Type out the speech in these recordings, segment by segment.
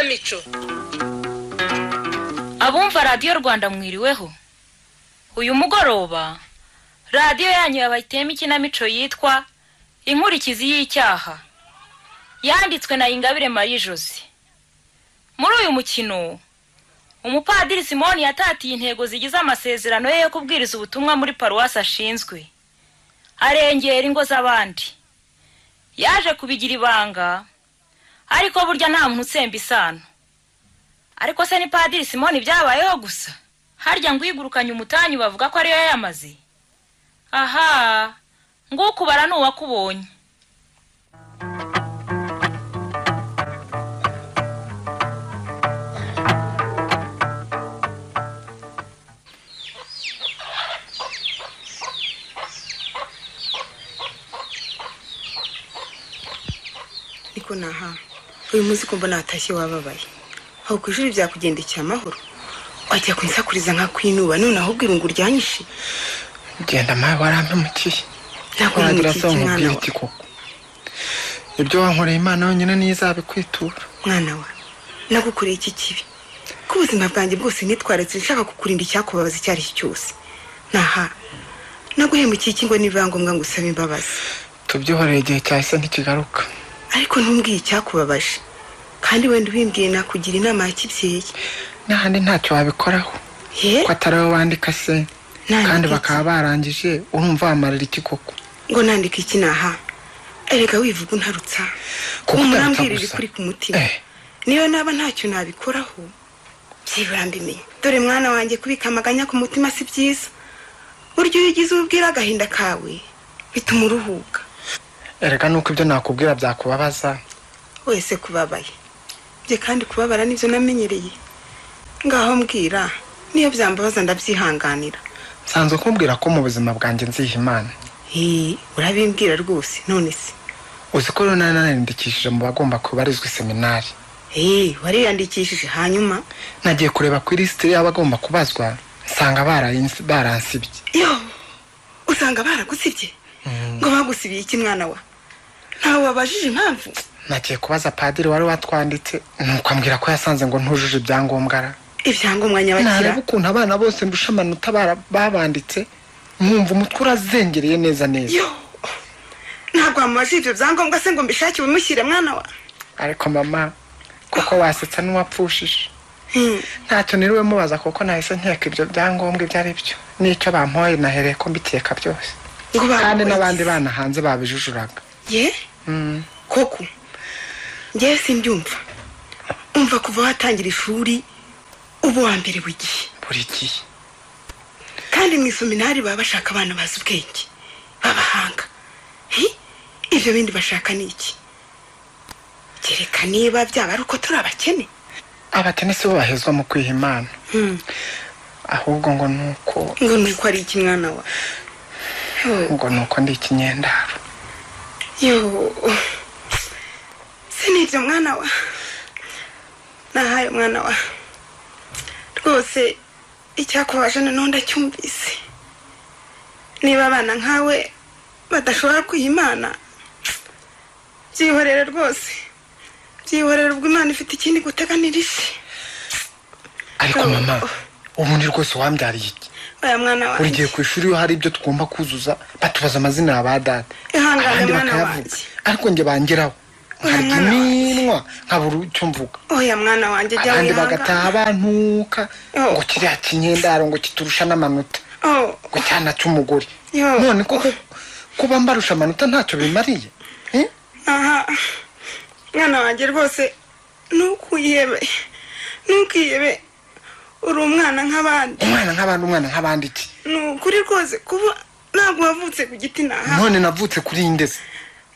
Ikinamico. Abumva Radiyo Rwanda mwiriweho. Uyu mugoroba radiyo yanyu yabayitema ikinamico yitwa Inkurikizi y'Icyaha, yanditswe na Ingabire Marie Jose. Muri uyu mukino umupadiri Simoni yatatiye intego zigize amasezerano ye yo kubwiriza ubutumwa muri paruwasi ashinzwe, arengera ingo z'abandi. Yaje kubigira ibanga, ariko burya nta muntu utsemba isano. Ariko se ni Padiri Simoni byabayeho gusa? Harya ngwigurukanye umutanyi bavuga ko ariyo yayamaze? Aha, ngukubara nuwakubonye. Niko naha uyu munsi kumva natashye wababaye, aho ku ishuri byakugendekeye amahoro, wajya kunsakuriza nka kwinuba none ahubwo irungu ryanyishe. Genda mawe, warampemukiye. Ntabwo Wagira ntemukiye se iki mwana nkubwira wa iki koko? Ibyo wankoreye Imana yonyine niyo izabikwitura. Mwana wa, nagukoreye iki kibi? Ko ubuzima bwanjye bwose nitwaretse nshaka kukurinda icyakubabaza icyo ari cyo cyose. Naha naguhemukiye iki ngo nibiba ngombwa ngo usabe imbabazi? Tubyihoreye, igihe cyahise ntikigaruka. Ariko ntumbwiye icyakubabaje, kandi wenda ubimbwiye nakugira inama ya kibyeyi. N'ahandi ntacyo wabikoraho, Ye ko atari wowe wandika se, Nandika kandi iki? bakaba barangije, urumva wamarira iki koko? Ngo nandika iki naha? Erega wivuga untarutsa. Kuko utarutsa Umurambwirira gusa. ukuri ku mutima. Niyo naba ntacyo nabikoraho, byibura mbimenye. Dore mwana wanjye, kubika amaganya ku mutima si byiza. Burya iyo ugize ubwira agahinda kawe bituma uruhuka. Erega nuko ibyo nakubwira byakubabaza. Wese kubabaye bye, kandi kubabara nibyo namenyereye. Ngaho mbwira, niyo byambabaza ndabyihanganira. Nsanzwe kumbwira ko mu buzima bwanjye nziha Imana. Hee, urabimbwira rwose. None se Uzi ko rero nari nariyandikishije mu bagomba kubarizwa iseminari. Hee, wariyandikishije hanyuma? Nagiye kureba ku ilisiti y'abagomba kubazwa, nsanga baransibye. Yo, usanga baragusibye? Ngo bagusibiye iki mwana wa? Ntawe wabajije impamvu? Nagiye kubaza padiri wari watwanditse, nuko ambwira ko yasanze ngo ntujuje ibyangombwa ra. Ibyangombwa nyabakira? Nareba ukuntu abana bose ndusha amanota babanditse, nkumva umutwe urazengereye neza neza. Yo, ntabwo wamubajije ibyo byangombwa se ngo mbishake ubimushyire mwana wa? Ariko mama, koko wasetsa n'uwapfushije. Ntacyo niriwe mubaza kuko nahise nkeka ibyo byangombwa ibyo ari byo, n'icyo bampoye nahereye ko mbikeka byose. Ngo Kandi baguhoye n'abandi iki? bana hanze babijujuraga. Ye koko ngewe simbyumva. Umva, kuva watangira ishuri uba uwa mbere buri gihe. Buri gihe. Kandi mu iseminari baba bashaka abana bazi ubwenge b'abahanga. Hi? Ibyo bindi bashaka ni iki? Kereka niba byaba ari uko turi abakene. Abakene si bo bahezwa mu kwiha Imana, ahubwo ngo nuko Ngo nuko ari iki mwana wa? Ngo nuko ndi ikinyendaro. Yo, se nibyo mwana wa? Nahaye mwana wa, rwose icyakubabaje noneho ndacyumvise. Niba abana nkawe badashobora kwiha Imana, byihorere rwose, byihorere. Ubwo Imana ifite ikindi guteganirije. Ariko mama, ubundi rwose wambyariye iki? Oya mwana Buri wanjye, gihe ku ishuri iyo hari ibyo tugomba kuzuza batubaza amazina ya ba data, Ihangane abandi mwana bakayavuga, wanjye. ariko njye bangeraho Oya nkarya mwana wanjye. iminwa nkabura icyo mvuga. Oya mwana wanjye, jya Abandi wihangana. bagataha bantuka Oh. ngo kiriya kinyendaro ngo kiturusha n'amanota, Oh, ngo cyana cy'umugore. Yo. None koko kuba mbarusha amanota ntacyo bimariye? Eh? Aha mwana wanjye, rwose ntukihebe, ntukihebe, uri umwana nk'abandi. Umwana nk'abandi, umwana nk'abandi iki? Ni ukuri rwose, kuba ntabwo wavutse ku giti naha. None navutse kuri iyi ndezi?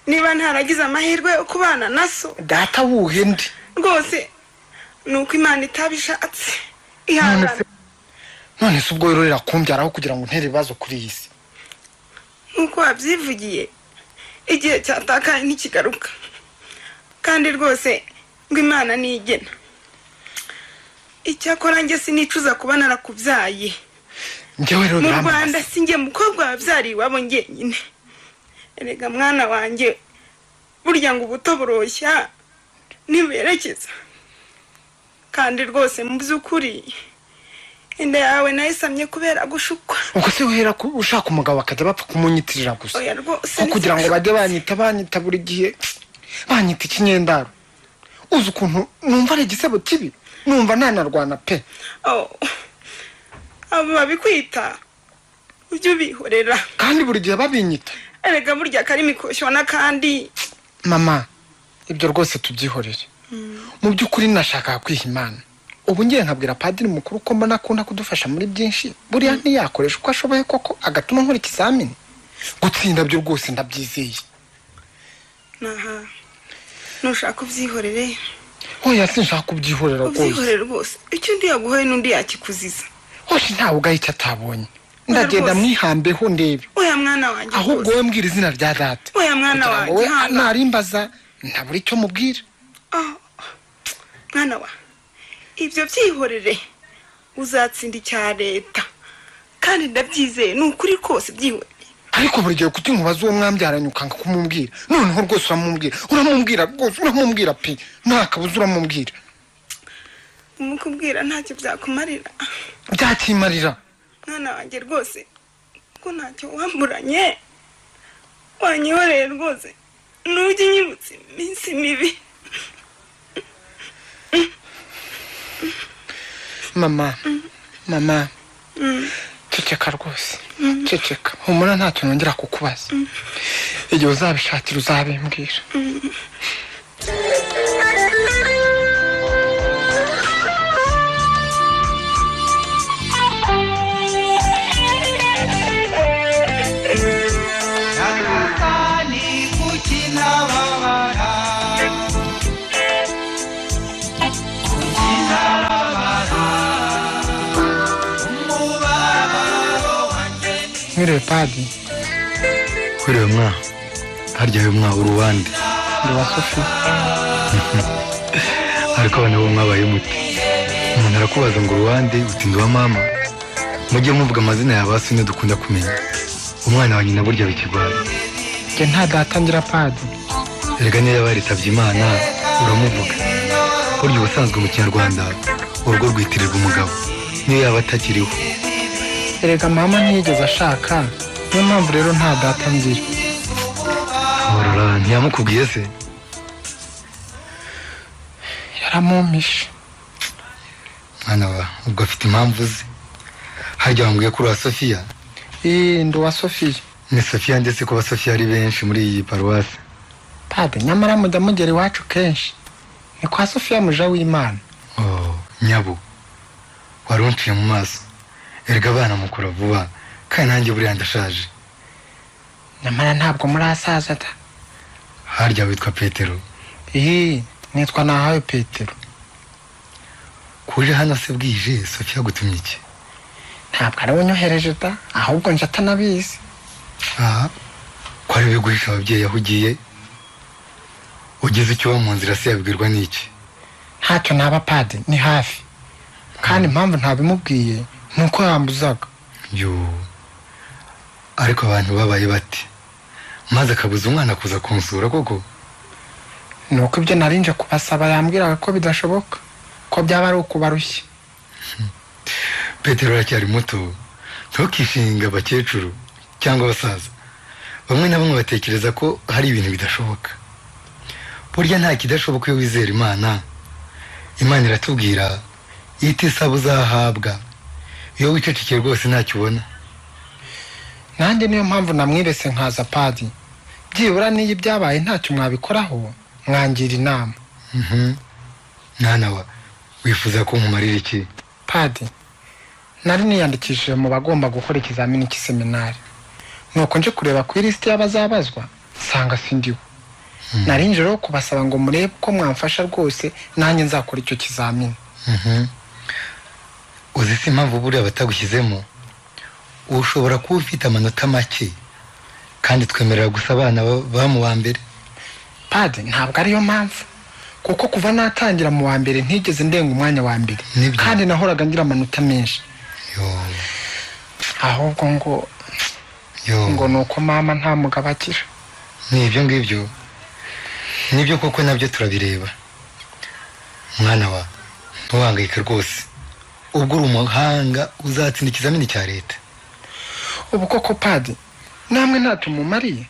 Niba ntaragize amahirwe yo kubana na so, Data wuhe ndi? rwose ni uko Imana itabishatse. None Ihangane. None se ubwo rero irakumbyaraho kugira ngo untere ibibazo kuri iyi si? Nk'uko wabyivugiye, igihe cyatakaye ntikigaruka, kandi rwose ngo Imana nigena. Icyakora njye sinicuza kuba narakubyaye. Njyewe rero Mu birambabaza. Rwanda si njye mukobwa wabyariye iwabo njyenyine. Erega mwana wanjye, burya ngo ubuto buroshya ntiberekeza. Kandi rwose mu by'ukuri inda yawe nayisamye kubera gushukwa. Ubwo se uhera ushaka umugabo akajya bapfa kumunyitirira gusa? Oya rwose, kugira ngo bajye banyita buri gihe banyita ikinyendaro. Uzi ukuntu numva ari igisebo kibi, numva ntanarwana pe. Abo babikwita ujye ubihorera. Kandi buri gihe babinyita. Erega burya karimi koshywa n'akandi. Mama, ibyo rwose tubyihorere. Mu by'ukuri nashakaga kwiha Imana. Ubu ngiye nkabwira padiri mukuru ko mbona akunda kudufasha muri byinshi, buriya ntiyakoresha uko ashoboye koko agatuma nkora ikizamini. Gutsinda byo rwose ndabyizeye. Naha, nushaka ubyihorere. Oya, sinshaka kubyihorera rwose. Ubyihorere rwose. Icyo undi yaguhaye n'undi yakikuziza. Hoshi ntawe ugaye icyo atabonye. Ndagenda mwihambeho ndebe. Oya mwana wanjye. Ahubwo wowe mbwira izina rya data. Oya mwana wanjye. Narimbaza ntabura icyo mubwira. Mwana wa, ibyo byihorere, uzatsinda icya leta. Kandi ndabyizeye, ni ukuri kose byihorere. Ariko buri gihe kuki nkubaza uwo mwambyaranye ukanga kumubwira? Noneho rwose uramubwira, uramubwira rwose, uramubwira pe, nta kabuza uramubwira. Umukubwira ntacyo byakumarira. Byakimarira. Mwana wanjye rwose, ko ntacyo wamburanye, wanyihoreye rwose, nujye unyibutsa iminsi mibi. Mama, mama, ceceka rwose, ceceka. Humura ntacyo nongera kukubaza. Igihe uzabishakira uzabimbwira. Mwiriwe padi. Mwiriwe mwa. Harya we mwa uruwande? Ndi wa Sophie. Ariko abana bo mwabaye mute? Umuntu arakubaza ngo uruwande uti ndi wa mama. Mujye muvuga amazina ya ba sine dukunda kumenya. Umwana wa nyina burya bikigwara. Njye nta data ngira padi. Erega niyo yaba yaritabye Imana uramuvuga. Burya ubusanzwe mu Kinyarwanda urugo rwitirirwa umugabo niyo yaba atakiriho. Erega mama ntiyigeze ashaka, niyo mpamvu rero nta data ngira. Horora ntiyamukubwiye se? Yaramumpishe. Mwana wa, ubwo afite impamvu ze. Harya wambwiye ko uri uwa Sofiya? Ndi uwa Sofiya. Ni Sofiya ndetse ko Sofiya ari benshi muri iyi paruwasi. Pade, nyamara mujya mugera iwacu kenshi. Ni kwa Sofiya muja w'Imana. Oh, nyabo. Wari unciye mu maso. Erega abana mukura vuba, kandi nanjye buriya ndashaje. Nyamara ntabwo murasaza da. Harya witwa Petero? Nitwa Nahawe Petero. Kuje hano se bwije, Sofiya agutumye iki? Ntabwo ari unyohereje da, ahubwo nje atanabizi. Aha, ko ari biguhisha ababyeyi aho ugiye? Ugize icyo uba mu nzira se yabwirwa n'iki? Ntacyo naba padi, ni hafi. Kandi impamvu ntabimubwiye nuko yambuzaga. Yo, ariko abantu babaye bati maze akabuza umwana kuza kunsura koko? Nuko ibyo narinje kubasaba yambwiraga ko bidashoboka, ko byaba ari ukubarushya. Petero aracyari muto, ntukishinga abakecuru cyangwa abasaza. Bamwe na bamwe batekereza ko hari ibintu bidashoboka. Burya nta kidashoboka iyo wizera Imana. Imana iratubwira iti saba uzahabwa. Iyo wicecekeye rwose ntacyo ubona. Nanjye niyo mpamvu namwibese nkaza padi. Byibura n'iyo ibyabaye ntacyo mwabikoraho, mwangira inama. Mwana wa, wifuza ko nkumarira iki? Padi, nari niyandikishije mu bagomba gukora ikizamini cy'iseminari. Nuko nje kureba ku ilisiti y'abazabazwa, nsanga sindiwe. Nari nje rero kubasaba ngo murebe ko mwamfasha rwose, nanjye nzakora icyo kizamini. Uzi si impamvu buriya batagushyizemo? Ushobora kuba ufite amanota make, kandi twemerera gusa abana ba mu wa mbere. Padi, ntabwo ariyo mpamvu, kuko kuva natangira mu wa mbere ntigeze ndenga umwanya wa mbere, kandi nahoraga ngira amanota menshi. Ahubwo ngo ngo nuko mama nta mugabo agira. Ni ibyo ngibyo, nibyo koko nabyo turabireba. Mwana wa, Ntuhangayike rwose, ubwo uri umuhanga uzatsinda ikizamini cya leta. Ubu koko padi namwe ntacyo mumariye?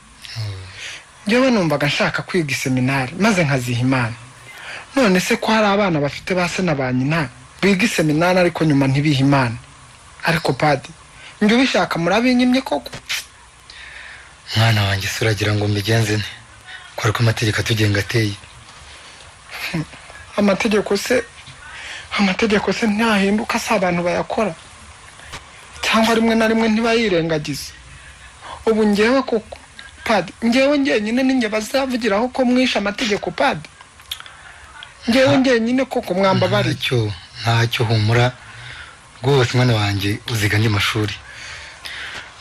Njyewe numvaga nshaka kwiga iseminari maze nkaziha Imana. None se ko hari abana bafite ba se na ba nyina biga iseminari ariko nyuma ntibihe Imana? Ariko padi njye ubishaka murabinyimye koko. Mwana wanjye se uragira ngo mbigenze nte? Ko ariko amategeko atugenga ateye. Amategeko se ntahinduka, si abantu bayakora cyangwa rimwe na rimwe ntibayirengagiza. Ubu njyewe koko padi, njyewe njyenyine ninjye bazavugiraho ko mwishe amategeko padi? Njyewe njyenyine koko mwambabari? Ntacyo humura rwose mwana wanjye, uziga andi mashuri.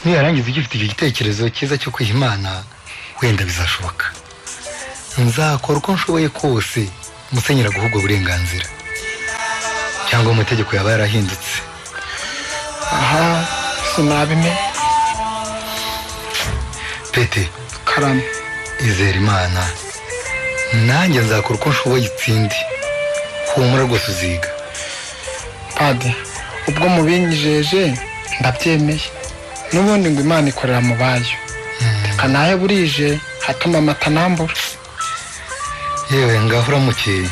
Niyarangiza ugifite icyo gitekerezo cyiza cyo kwiha Imana, wenda bizashoboka. Nzakora uko nshoboye kose musenyera guhubwo burenganzira, cyangwa amategeko yaba yarahindutse. Aha sinabime. Pete karame, izera Imana, nanjye nzakora uko nshoboye itsinde. Humura rwose uziga. Padi ubwo mubinyijeje ndabyemeye, n'ubundi ngo Imana ikorera mu bayo. Reka nahe burije hatuma amata nambura. Yewe ngaho uramuke,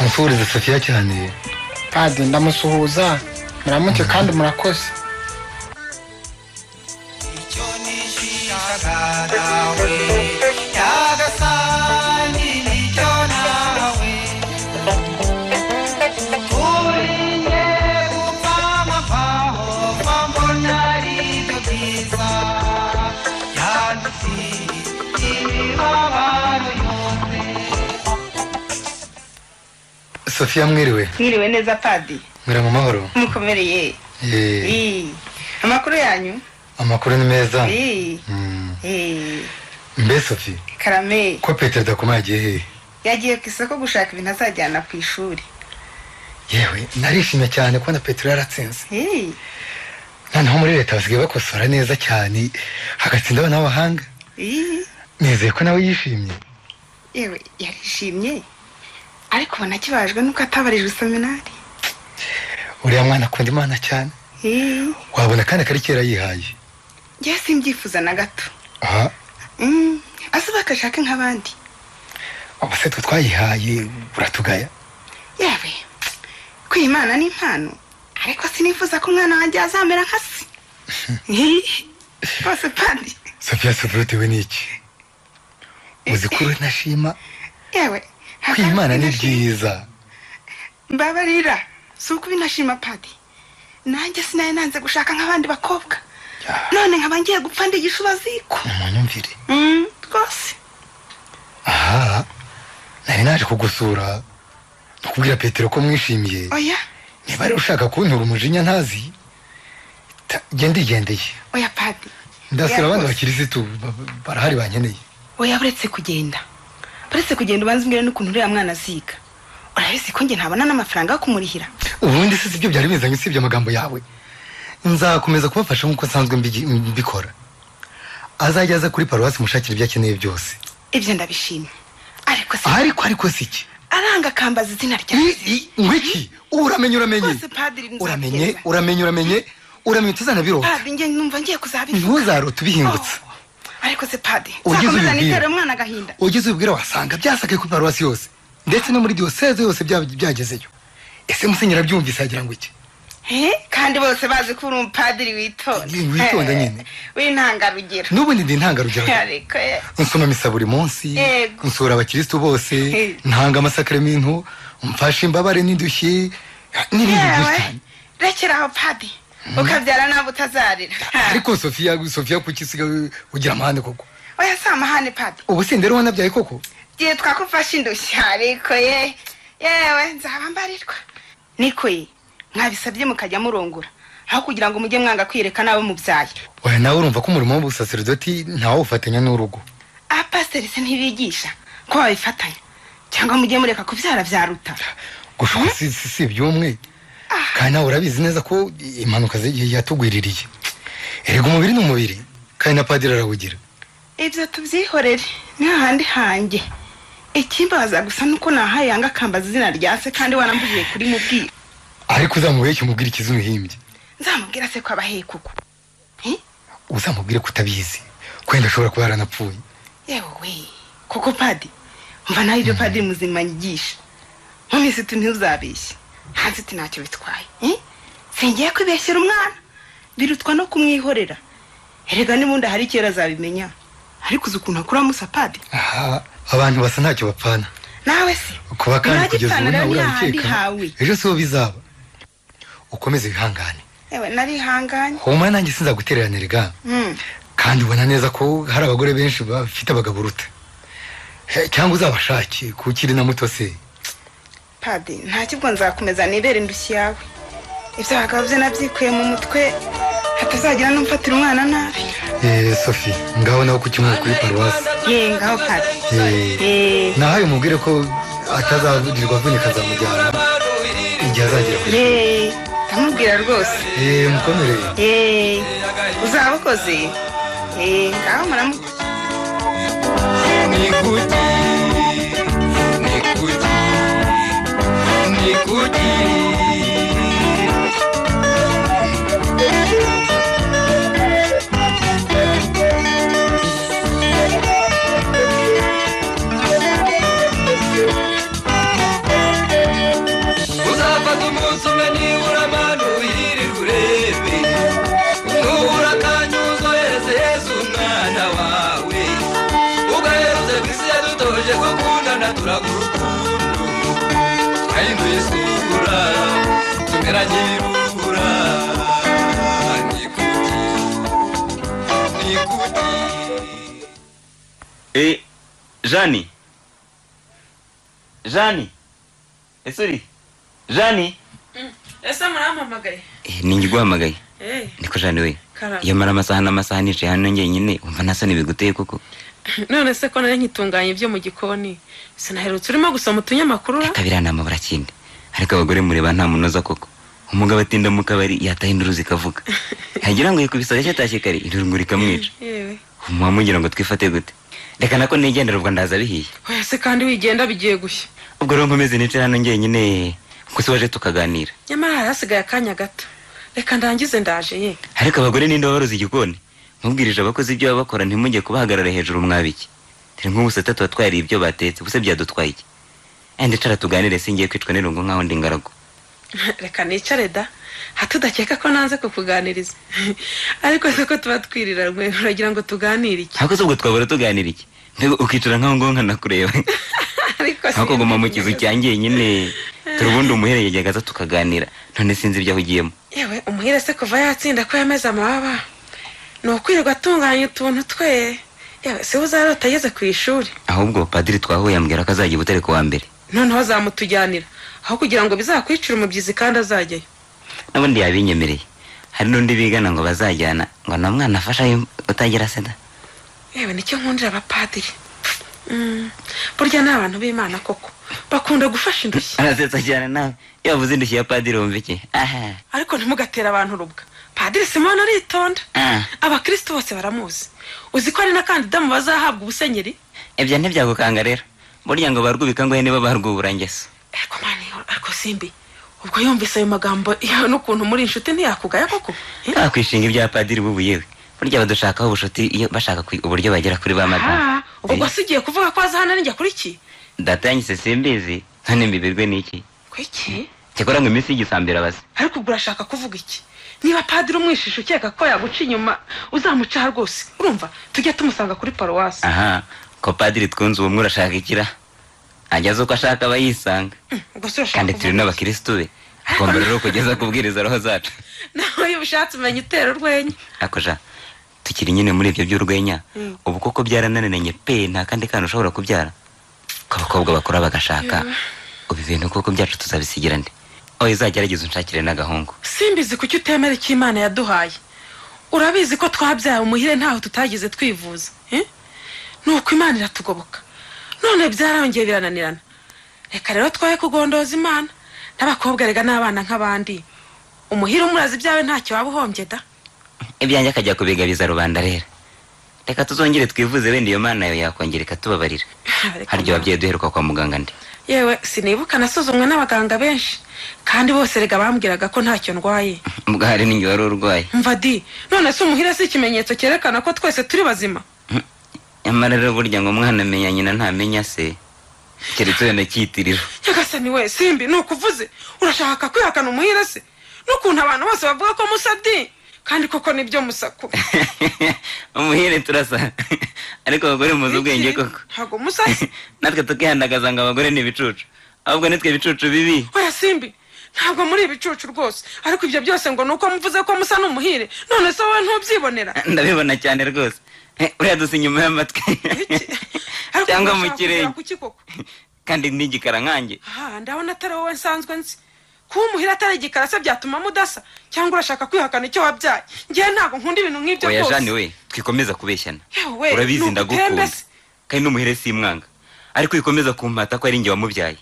unsuhurize Sofiya cyane. Padi ndamusuhuza, muramuke kandi murakoze. Sofiya mwiriwe. Mwiriwe neza padi. Mwira mu mahoro. Mukomereye. Amakuru yanyu? Amakuru ni meza. Mbe Sofi? Karame. Ko Petero Dakoma yagiye hehe? Yagiye ku isoko gushaka ibintu azajyana ku ishuri. Yewe narishimye cyane kubona Petero yaratsinze. Noneho muri leta basigaye bakosora neza cyane, hagatsinda abana b'abahanga. Nizeye ko nawe yishimye. Yewe yarishimye, ariko ubona kibajwe nuko atabarijwe seminari. Uriya mwana akunda Imana cyane. Wabona kandi kari kera yihaye. Njye simbyifuza na gato. Aha. Asuba akashaka nk'abandi. Aba se twe twayihaye uratugaya? Yewe kwimana ni impano, ariko sinifuza ko umwana wanjye azamera nka se. Bose pandi. Sofiya utewe n'iki? Uzi ko ntashima? Yewe kwimana ni byiza. Mbabarira, si uko binashima padi. Nanjye sinaye nanze gushaka nk'abandi bakobwa. None nkaba ngiye gupfa ndi igishubaziko. Umunyumvire. Rwose. Aha, nari naje kugusura nakubwira Petero ko mwishimiye. Oya. Niba ari ushaka kuntura umujinya ntazi, genda igendeye. Oya padi. Ndasura abandi bakirisitu barahari bankeneye. Oya buretse kugenda. Buretse kugenda ubanze umbwire n'ukuntu uriya mwana aziga. Urabizi ko njye ntabona n'amafaranga yo kumurihira. Ubundi se sibyo byari bizanye usibye amagambo yawe. Nzakomeza kubafasha nk'uko nsanzwe mbikora. Azajya aza kuri paruwasi mushakira ibyo akeneye byose. Ibyo ndabishimye. Ariko se ariko si iki? Aranga kambaza izina ryanjye. Ngwiki uramenye uramenye. Bose padiri uramenye uramenye uramenye uramenye tuzanabirota. Padiri njye numva ngiye kuzabivuga. Ntuzarota ubihingutse. Ariko se padiri nzakomeza nitere umwana agahinda. Ugize ubwira wasanga byasakaye kuri paruwasi yose ndetse no muri diyoseze yose byagezeyo. Ese musenyeri abyumvise agira ngo iki? Kandi bose bazi ko uri umupadiri witonda. Witonda nyine. W'intangarugero. N'ubundi ndi intangarugero. Ariko nsoma misa buri munsi, nsura abakristo bose, ntanga amasakramentu, mfasha imbabare n'indushyi n'ibindi byinshi cyane. Rekera aho padi. Ukabyara nabo utazarira. Ariko Sofiya kuki usiga ugira amahane koko? Oya si amahane padi. Ubu sindero wanabyaye koko? Byitwa ko ufashe indushyi ariko ye. Yewe nzaba mbarirwa. Niko ye. Mwabisabye mukajya murongora aho kugira ngo mujye mwanga kwireka nabo mubyaye. Oya nawe urumva ko umurimo w'ubusaserdoti ntawe ufatanya n'urugo. Abapasiteri se ntibigisha ko babifatanya cyangwa mujye mureka kubyara byaruta. Gushuka si iby'umwe. Kandi nawe urabizi neza ko impanuka yatugwiririye. Erega umubiri ni umubiri kandi na padiri arawugira. Ibyo tubyihorere ni hahandi hanjye. Ikimbabaza gusa nuko nahaye yanga akambaza izina rya se kandi wanambujije kuri mubwira. Ariko uzamubeshye umubwira ikizuhimbye. Nzamubwira se ko abahe kuko. Uzamubwire kutabizi. Kwenda ashobora kuba yaranapfuye. Yewe we, koko padi. Mva nawe ibyo padiri muzima nyigisha. None se ntuzabeshye. Hanze ati ntacyo bitwaye. Singiye kwibeshyera umwana. Birutwa no kumwihorera. Erega nibundi hari kera azabimenya. Ariko uzi ukuntu akura musa padi. Aha, abantu basa ntacyo bapfana. Nawe se kuba kandi kugeza ubu nawe urabikeka. Ejo siho bizaba. Ukomeze wihangane. Ewe narihanganye. Homa nanjye sinzagutererana erega. Kandi ubona neza ko hari abagore benshi bafite abagabo uruta. Cyangwa uzabashake kukiri na muto se. Padi, nta kibwo nzakomeza nibere indushyi yawe. Ibyo abagabo bye nabyikuye mu mutwe hatazagira n'umfatira umwana nabi. Sophie, ngaho nawe ku cyumweru kuri paruwasi. Ye ngaho padi. Nahaye umubwire ko atazavurirwa avunika azamujyana igihe azagera ku ishuri. Ndamubwira rwose. Mukomereye. Uzaba ukoze. Ngaho muramu. Nikuti Uzafata umunsi umwe nibura amano wirirwe urebe nubura akanya uzohereze Yesu umwana wawe ugaheruze ku isi yadutoje gukundana turaga urukundo twahinduye isura tumera nk'ibirura. Nikuti nikuti. Jani Jani Esuri Jani. Ese murampamagaye? Ninjye uguhamagaye. Niko Jani we. Iyo mara amasaha n'amasaha nicaye hano njyenyine umva nasa n'ibiguteye koko. None se ko nari nkitunganya ibyo mu gikoni sinaherutse urimo gusoma utunyamakuru? Reka biranama burakindi. Ariko abagore mureba nta munoza koko. Umugabo atinda mu kabari yataha induru zikavuga. Yagira ngo yikubise agashya atashye kare induru ikamwica. Yewe. Umuha ngo twifate gute? Reka nako nigendera ubwo ndaza bihiye. Oya se kandi wigenda bigiye gushya. Ubwo rero nkomeze nicara hano njyenyine kuko se waje tukaganira. Nyamara hari hasigaye akanya gato. Reka ndangize ndaje ye. Ariko abagore ninde wabaroza igikoni? Mubwirije abakozi ibyo babakora ntimujye kubahagarara hejuru mwabiki. Turi nk'ubu tuba twariye ibyo batetse ubuse byadutwaye iki? Ende cara tuganire singiye kwicwa n'irungu nkaho ndi ingaragu. Reka nicare da. Hatudakeka ko nanze kukuganiriza. Ariko se ko tuba twirira uragira ngo tuganire iki? Ariko se ubwo twabura tuganira iki? Mbega ukicara nkaho ngo nkanakureba. Ariko se kuguma mu kizu cyangiye nyine turubundi umuhere yajyaga tukaganira none sinzi ibyo ahugiyemo. Yewe umuhire se kuva yatsinda ko yameze amababa. Ni ukwirirwa atunganya utuntu twe. Yewe se uzarota ageze ku ishuri. Ahubwo padiri twahuye ambwira ko azajya Butare ku wa mbere. Noneho azamutujyanira aho kugira ngo bizakwicira umubyizi kandi azajyayo. N'ubundi yabinyemereye. Hari n'undi bigana ngo bazajyana ngo na mwana afasha utagira sida. Yewe nicyo nkundira abapadiri. Burya ni abantu b'Imana koko. Bakunda gufasha indushyi. Arasetsa cyane nawe. Iyo bavuze indushyi ya padiri wumva iki? Aha. Ariko ntimugatera abantu urubwa. Padiri Simoni aritonda. Abakristo bose baramuzi. Uzi ko ari na kandida mu bazahabwa ubusenyeri? Ibyo ntibyagukanga rero. Burya ngo barwubika ngo niba barwubura ngeso. Ariko mani, ariko simbi. Ubwo yumvise ayo magambo n'ukuntu muri inshuti ntiyakugaya koko? Nakwishinga ibya padiri bubu yewe. Burya badushakaho ubushuti iyo bashaka uburyo bagera kuri ba madamu. Ubwo sigiye kuvuga ko aza hano njya kuri iki? Data yanyise simbizi, none mbibirwe n'iki? Kwiki? Cyakora ngo iminsi y'igisambira base. Ariko ubwo urashaka kuvuga iki? Niba padiri umwishisha ukeka ko yaguca inyuma uzamucaha rwose. Urumva tujye tumusanga kuri paruwasi. Aha, ko padiri twunze ubumwe urashaka ikira? Ajyaze uko ashaka aba yisanga. Kandi turi n'abakristo be. Agomba rero kugeza kubwiriza roho zacu. Nawe iyo ubishatse umenya utera urwenya. Ako ja, tukiri nyine muri ibyo by'urwenya. Ubu koko byarananiranye pe nta kandi kana ushobora kubyara. Ko abakobwa bakora bagashaka. Ubu ibintu koko byacu tuzabisigira nde? Oya uzagerageza unshakire n'agahungu. Simbizi kuki utemera icyo Imana yaduhaye. Urabizi ko twabyaye umuhire ntaho tutagize twivuza. Nuko Imana iratugoboka. None byarongeye birananirana. Reka rero twoye kugondoza Imana. N'abakobwa rega n'abana nk'abandi. Umuhire umurazi byawe ntacyo waba uhombye da. Ibyanjye akajya kubigabiza rubanda rero. Reka tuzongere twivuze wenda iyo mana yawe yakongera ikatubabarira. Haryo ababyeyi duheruka kwa muganga nde? Yewe sinibuka, nasuzumwe n'abaganga benshi kandi bose rega bambwiraga ko ntacyo ndwaye. Ubwo hari n'ingihe wari urwaye. Mva di, none se umuhire si ikimenyetso cyerekana ko twese turi bazima? Nyamara rero burya ngo umwana amenya nyina ntamenya se, keretse wenda cyitiriro. Nyagasani we Simbi, nukuvuze urashaka kwihakana umuhire se? N'ukuntu abantu bose bavuga ko musa di, kandi koko nibyo musaku. Umuhire turasa, ariko abagore muzi ubwenge koko. Ntabwo musa se. Natwe tukihandagaza ngo abagore ni ibicucu, ahubwo nitwe ibicucu bibi. Oya Simbi, ntabwo muri ibicucu rwose, ariko ibyo byose ngo nuko muvuze ko musa n'umuhire, none se wowe ntubyibonera? Ndabibona cyane rwose. Uriya dusa inyuma y'amatwi cyangwa mu kirenge, kandi n'igikara nkanjye. Ndabona atari wowe nsanzwe nzi. Kuba umuhire atari igikara se byatuma mudasa, cyangwa urashaka kwihakana icyo wabyaye? Ngewe ntabwo nkunda ibintu nk'ibyo rwose. Oya Jane we, twikomeza kubeshyana. Urabizi ndagukunda, kandi n'umuhire simwanga, ariko wikomeza kumpata ko ari njye wamubyaye.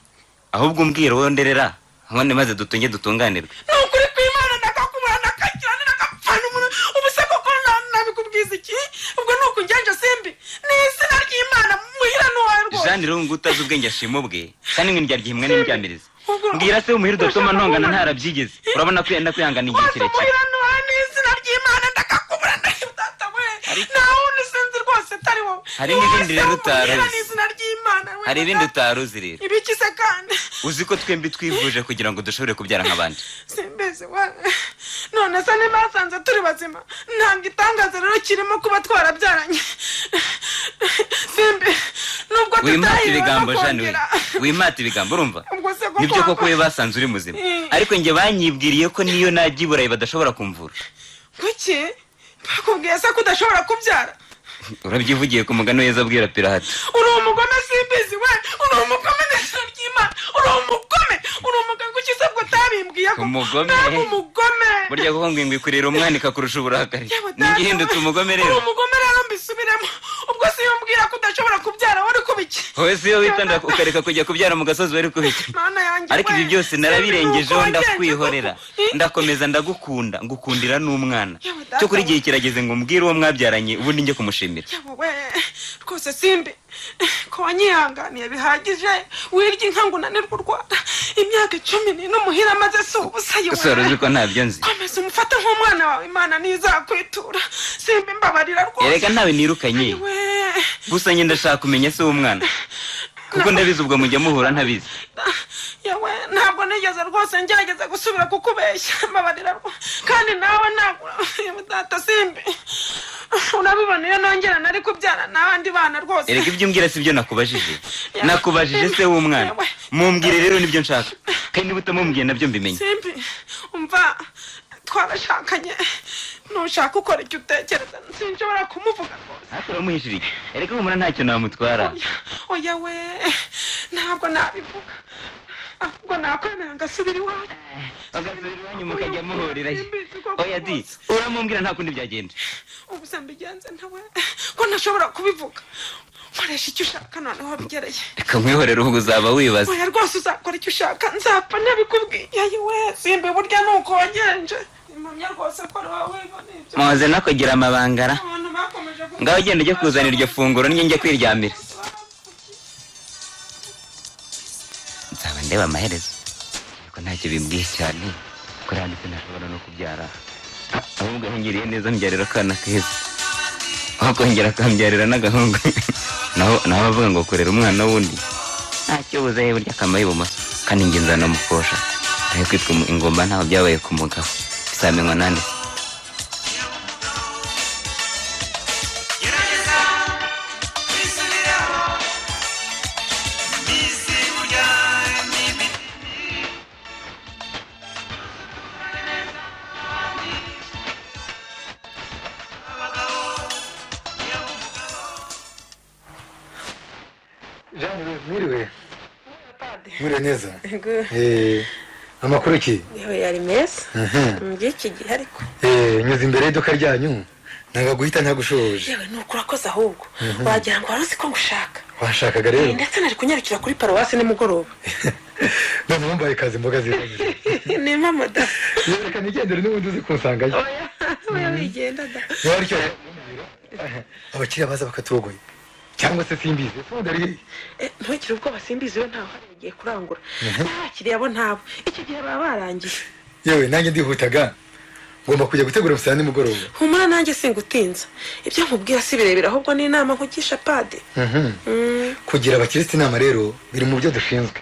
Ahubwo umbwira wowe nderera, none maze dutunge dutunganirwe. Ni ukuri kw'Imana ndakakubura ndakakira ndakapfana umuntu. Ubu se koko nabikubwiza iki? Ubwo ni ukungenje Simbi, ni izina ry'Imana muhira n'uwawe rwose. Jane rero ngo utazi ubwenge ashima ubwe, kandi ngo indya ryimwe n'indyamiriza. Mbwira se umuhire udatuma ntongana ntarabyigeze. Urabona ko yenda kwihangana igihe kirekire. Umuhira n'uwawe ni izina ry'Imana ndakakubura ndakata we. Nta wundi sinzi rwose atari wowe. Hari n'ibindi rero utaruzi. Ni izina ry'Imana we. Hari ibindi utaruzi rero. Ibiki se kandi? Uzi ko twembi twivuje kugira ngo dushobore kubyara nk'abandi. Simbeze we. None se niba basanze turi bazima, ntabwo itangaza rero kirimo kuba twarabyaranye. Simbi, nubwo tutahiriwe no kongera. Wimata ibigambo urumva? Nibyo koko we basanze uri muzima, ariko njye banyibwiriye ko niyo najya i Burayi badashobora kumvura. Kuki? Bakubwiye se ko udashobora kubyara? Urabyivugiye ku mugani weza abwira Pilato. Uri umugome Simbizi we, uri umugome n'izina ry'Imana, uri umugome, uri umugome. Kuki se bwo utabimbwiye ko? Umugome. Umugome. Burya koko ngo ingwe ikurira umwana ikakurusha uburakari. Nigihindutse umugome rero. Uri umugome rero mbisubiremo. Ubwo se iyo umbwira ko udashobora kubyara wari kubiki? Wowe se iyo witanda ukareka kujya kubyara mu gasozi wari kubiki? Ariko ibi byose narabirengejeho ndakwihorera. Ndakomeza ndagukunda, ngukundira n'umwana. Cyo kuri igihe kirageze ngo umbwire uwo mwabyaranye ubundi njye kumushimira. Yewe rwose Simbi, ko wanyihanganiye bihagije, wirya inka ngo unanirwe urwara imyaka 14 n'umuhira amaze si ubusa. Yewe gusa uzi ko ntabyo nzi. Komeza umufate nk'umwana wawe, Imana ntizakwitura. Simbi mbabarira rwose. Erega ntawe nirukanye, gusa njye ndashaka kumenya se w'umwana, kuko ndabizi ubwo mujya muhura ntabizi. Yewe ntabwo nigeze rwose ngerageza gusubira kukubeshya, mbabarira rwose. Kandi nawe ntabwo data Simbi urabibona iyo nongera nari kubyara n'abandi bana rwose. Erega ibyo umbwira si byo nakubajije. Nakubajije se w'umwana. Mumbwire rero nibyo nshaka, kandi niba utamumbwiye nabyo mbimenye. Simbi umva, twarashakanye, nushaka ukora icyo utekereza, sinshobora kumuvuga rwose. Ariko uramuhishira iki? Erega humura ntacyo namutwara. Oya we, ntabwo nabivuga, ahubwo nakwemera ngasubira iwanyu. Bagasubira iwanyu mukajya muhurirayo. Oya di, uramumbwira nta kundi byagenda. Ubu se mbigenze ntawe ko ntashobora kubivuga? Nkoresha icyo ushaka noneho bigereye. Reka nkwihorere ubwo uzaba wibaza. Oya rwose uzakora icyo ushaka, nzapfa ntabikubwiye. Yewe Simbi, burya nuko wagenje. Impamya rwose ko ari wowe wiboneye ibyo. Muze nakugira amabangara. Ngaho ugenda ujye kuzana iryo funguro ninjye njye kwiryamira. Nzaba ndeba amaherezo, ariko ntacyo bimbwiye cyane ko yanditse ntashobora no kubyara. Ahubwo yangiriye neza mbyarira akana keza, aho kongera akambyarira n'agahungu. Naho abavuga ngo kurera umwana wundi ntacyo buzaye, burya akama y'ibumoso, kandi njye nzanamukosha. Ariko kwitwa ingoma ntaho byabaye ku mugabo, bizamenywa nande? Mwiriwe. Mwiriwe neza. Amakuru ki? Yewe yari meza. Ngiki gihe ariko. Nyuze imbere y'iduka ryanyu nanga guhita ntagushoje. Yewe nuko urakoze ahubwo. Wagira ngo waruzi ko ngushaka. Washakaga rero. Ndetse nari kunyarukira kuri paruwasi nimugoroba. None mumbaye ikaze imboga zihagije. Ni mama da. Reka nigendere n'ubundi uzi kunsangayo. Oya, oya wigenda da. Abakiriya baza bakaturogoye cyangwa se Simbizi fundi ari hehe? Ntugire ubwoba, Simbizi we ntaho hari, yagiye kurangura. N'abakiriya bo ntabo, icyo gihe baba barangiye. Yewe nanjye ndihutaga, ngomba kujya gutegura umusarani nimugoroba. Humura nanjye singutinza, ibyo nkubwira si birebire ahubwo ni inama nkugisha padi. Kugira abakirisitu inama rero biri mu byo dushinzwe,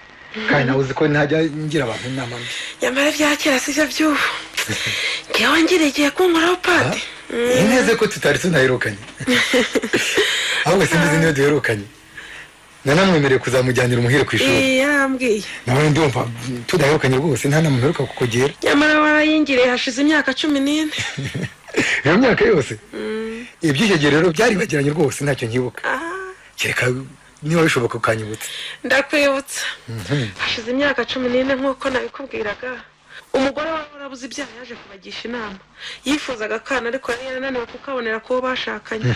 kandi nawe uzi ko ntajya ngira abantu inama mbi. Nyamara ibya kera si byo by'ubu, ngewe ngira igihe kunkoraho padi. Ni neza ko tutari tunaherukanye, ahubwo Simbizi niyo duherukanye. Nanamwemereye kuzamujyanira umuhire ku ishuri. Yarambwiye. Nawe ndumva tudaherukanye rwose, nta nama mperuka kukugera. Nyamara warayingiriye hashize imyaka 14. Iyo myaka yose? Iby'icyo gihe rero byaribagiranye rwose, ntacyo nkibuka. Kereka niba bishoboka ukanyibutsa. Ndakwibutsa. Hashize imyaka 14 nk'uko nabikubwiraga. Umugore wawe warabuze ibyaha yaje kubagisha inama. Yifuzaga akana ariko yari yarananiwe kukabonera kubo bashakanye.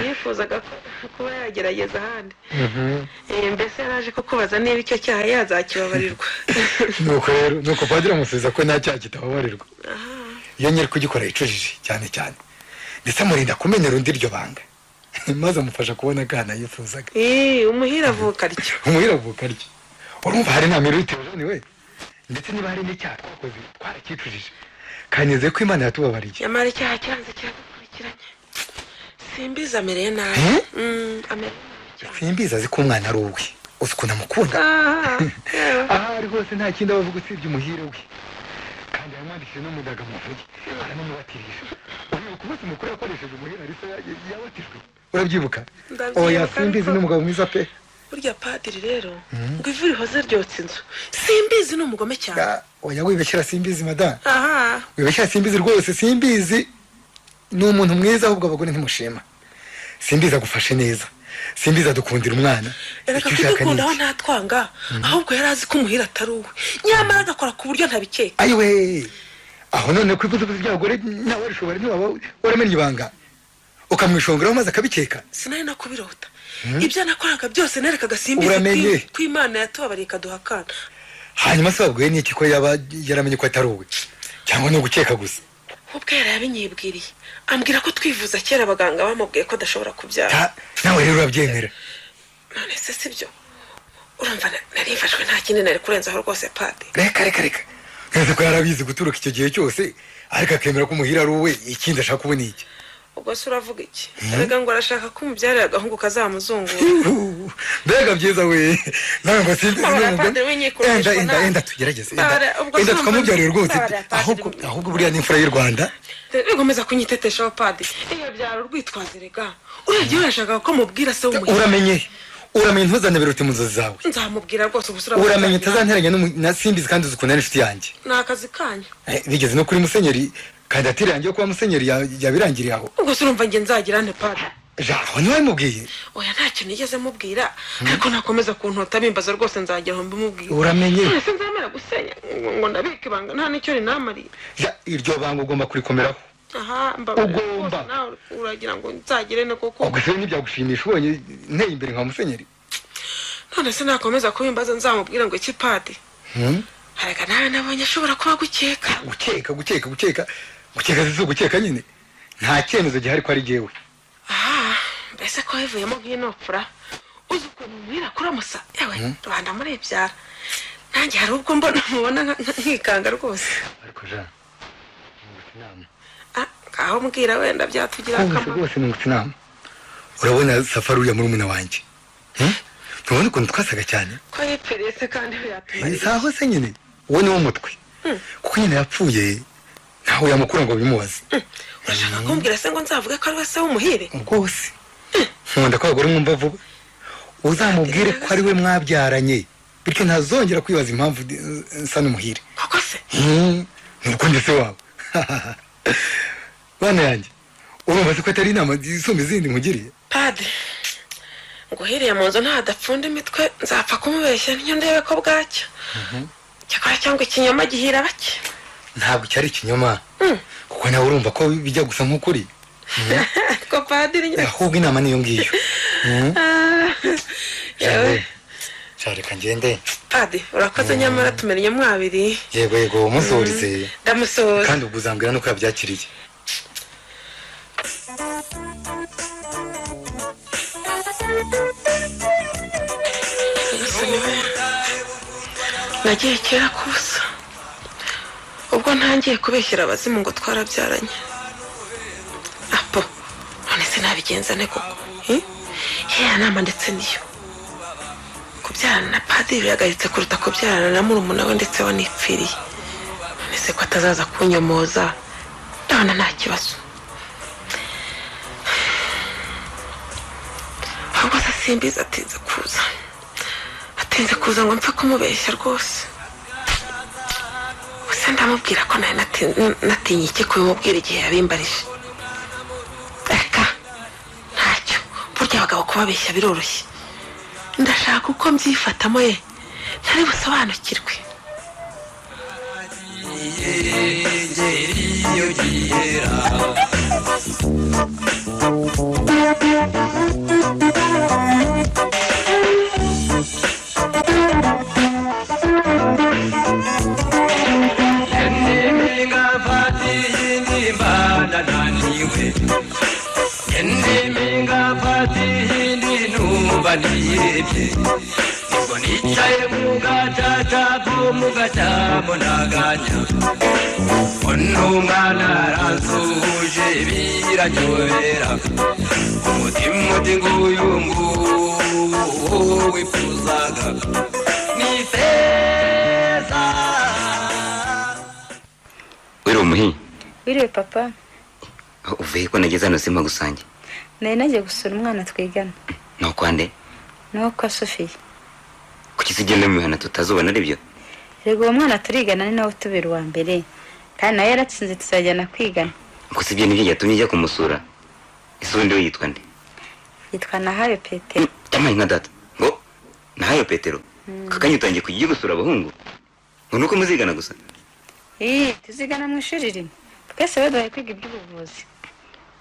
Yifuzaga kuba yagerageza ahandi. Mbese yaraje kukubaza niba icyo cyaha yazakibabarirwa. Nuko rero nuko padiri amusubiza ko nta cyaha kitababarirwa. Iyo nyiri kugikora yicujije cyane cyane, ndetse amurinda kumenyera undi iryo banga, maze amufasha kubona akana yifuzaga. Umuhira avuka atyo. Umuhira avuka atyo. Urumva hari inama irutije we, ndetse niba hari n'icyaha twakoze twaracyicujije, kandi nizeye ko Imana yatubabariye. Nyamara icyaha cyanze kiradukurikiranye. Simbizi amereye nabi. Amereye nabi cyane. Simbizi azi ko umwana ari uwe, uzi ukuntu amukunda. Aho ari hose nta kindi aba avuga usibye umuhire we, kandi yamwandikije no mu ndagamuntu ye, aranamubatirisha. Uribuka umunsi mukuru yakoresheje umuhire Alisa yabatijwe? Urabyibuka? Oya, Simbizi ni umugabo mwiza pe. Burya padiri rero ngo ivu rihoze ryotsa inzu. Simbizi ni umugome cyane. Oya wibeshyira Simbizi madame. Wibeshyira Simbizi rwose. Simbizi ni umuntu mwiza, ahubwo abagore ntimushima. Simbizi agufashe neza, Simbizi adukundira umwana. Erega kudukunda aho ntatwanga, ahubwo yari azi ko umuhira atari uwe, nyamara agakora ku buryo ntabikeka. Ayiwe, aho none kwivuza by'abagore nawe warishobora, ntiwaba waramenye ibanga ukamwishongeraho maze akabikeka. Sinari no kubirota. Ibyo nakoraga byose nerekaga Simbizi ko Imana yatubabariye ikaduha akana. Hanyuma se wabwiwe n'iki ko yaba yaramenye ko atari uwe, cyangwa ni ugukeka gusa? Ubwo yari yabinyibwiriye, ambwira ko twivuza kera abaganga bamubwiye ko adashobora kubyara. Nawe rero urabyemera? None se sibyo? Urumva narifashwe nta kindi nari kurenzaho rwose padi. Reka reka reka, nzi ko yarabizi guturuka icyo gihe cyose, ariko akemera ko umuhira ari uwe. Ikindi ashaka kubona iki? Ubwo se uravuga iki? Erega ngo arashaka ko umubyarira agahungu kazamuzungura. Mbega byiza we, nawe ngo Simbizi enda enda enda tugerageze, enda tukamubyarira rwose. Ahubwo buriya ni imfura y'u Rwanda. Bigomeza kunyiteteshaho padi. Iyo byaro urwitwaze rega. Urebye urashaka ko mubwira se w'umuhira. Uramenye, uramenye ntuzane birute mu nzozi zawe. Nzamubwira rwose ubusura. Uramenye utazanteranya na Simbizi, kandi uzi ukuntu ari inshuti yanjye. Ni akazi kanyu. Bigeze no kuri musenyeri, kandidatire yanjye yo kuba musenyeri yabirangiriye aho. Ubwo se urumva njye nzagira nte padi? Aho niwe mubwiye? Oya ntacyo nigeze mubwira, ariko nakomeza kuntota bimbaza rwose nzagera aho mbimubwira. Uramenye? Ese nzamera gusenya ngo ndabika ibanga nta n'icyo rinamariye. Iryo banga ugomba kurikomeraho. Ugomba. Nawe uragira ngo nzagire ne koko? Ubwo se ntibyagushimisha ubonye nteye imbere nka musenyeri? None se nakomeza kubimbaza nzamubwira ngo iki padi? Harega nawe nabonye ashobora kuba gukeka. Gukeka gukeka gukeka gukeka si gukeka nyine, nta cyemezo gihari ko ari jyewe. Mbese ko wivuyemo nk'inopfura, uzi ukuntu umuhira kuramusa? Yewe rubanda muribyara, nanjye hari ubwo mbona mubona nkikanga rwose. Ariko Jean, nungutse inama. Aho mbwira wenda byatugira akamaro. Rwose nungutse inama. Urabona Safari uriya murumuna wanjye, ntubona ukuntu twasaga cyane? Ko yipfiriye se kandi yatumariye. Saho se nyine, uwo ni wo mutwe, kuko nyine yapfuye ntaho yamukura ngo bimubaze. Urashaka kumbwira se ngo nzavuge ko ari we se w'umuhire? Rwose nkunda ko abagore mwumva vuba. Uzamubwire ko ari we mwabyaranye, bityo ntazongera kwibaza impamvu nsa n'umuhire. Koko se? Nuko njye se wawe. Bana yanjye, urumva se ko atari inama isumba izindi nkugiriye? Padi, nguhiriye mu nzu ntadapfunda imitwe, nzapfa kumubeshya niyo ndebe ko bwacya. Cyakora cyangwa ikinyoma gihira bake. Ntabwo cyari ikinyoma, kuko nawe urumva ko bijya gusa nk'ukuri. Ko padiri nyine. Ahubwo inama niyo ngiyo. Reka ngende. Padi, urakoze nyamara tumenye mwabiri. Yego yego, umusuhurize. Ndamusuhuza. Kandi ubwo uzambwira nuko yabyakiriye. Nyagasani we, nagiye kera kubusa ubwo ntangiye kubeshyira abazimu ngo twarabyaranye. Apo none se nabigenza ne koko? Ya nama ndetse niyo kubyarana na padiri biragayitse kuruta kubyarana na murumuna we ndetse wanipfiriye. None se ko atazaza kunyomoza, ndabona nta kibazo. Ahubwo se simbizi atinze kuza, atinze kuza ngo mpfe kumubeshya rwose. Gusa ndamubwira ko nari natinye iki kubimubwira igihe yabimbarije. Reka ntacyo, burya abagabo kubabeshya biroroshye. Ndashaka uko mbyifatamo ye ntari busobanukirwe. Nibwo nicaye mu gacaca ko mu gacyamo ntaganya, mbona umwana aransuhuje biranyobera, umutima uti nguyu nguwo wifuzaga ni feza. Wiriwe Muhi? Wiriwe papa. Uvuye ko nageze hano simpagusange? Nari nagiye gusura umwana twigana. No kwande? No kwa Sophie. Kuki se ugenda mu mihana tutazubona ari byo? Rego uwo mwana turigana ni nawe utubera uwa mbere, kandi nawe yaratsinze tuzajyana kwigana. Ubwo si ibyo nibyo byatumye ujya kumusura? Ese ubundi we yitwa nde? Yitwa Nahayo Petero. Yampaye nka data ngo Nahayo Petero? Kakanya utangiye kujya ujya gusura abahungu ngo nuko muzigana gusa? Tuzigana mu ishuri rimwe, twese baduhaye kwiga iby'ubuvuzi.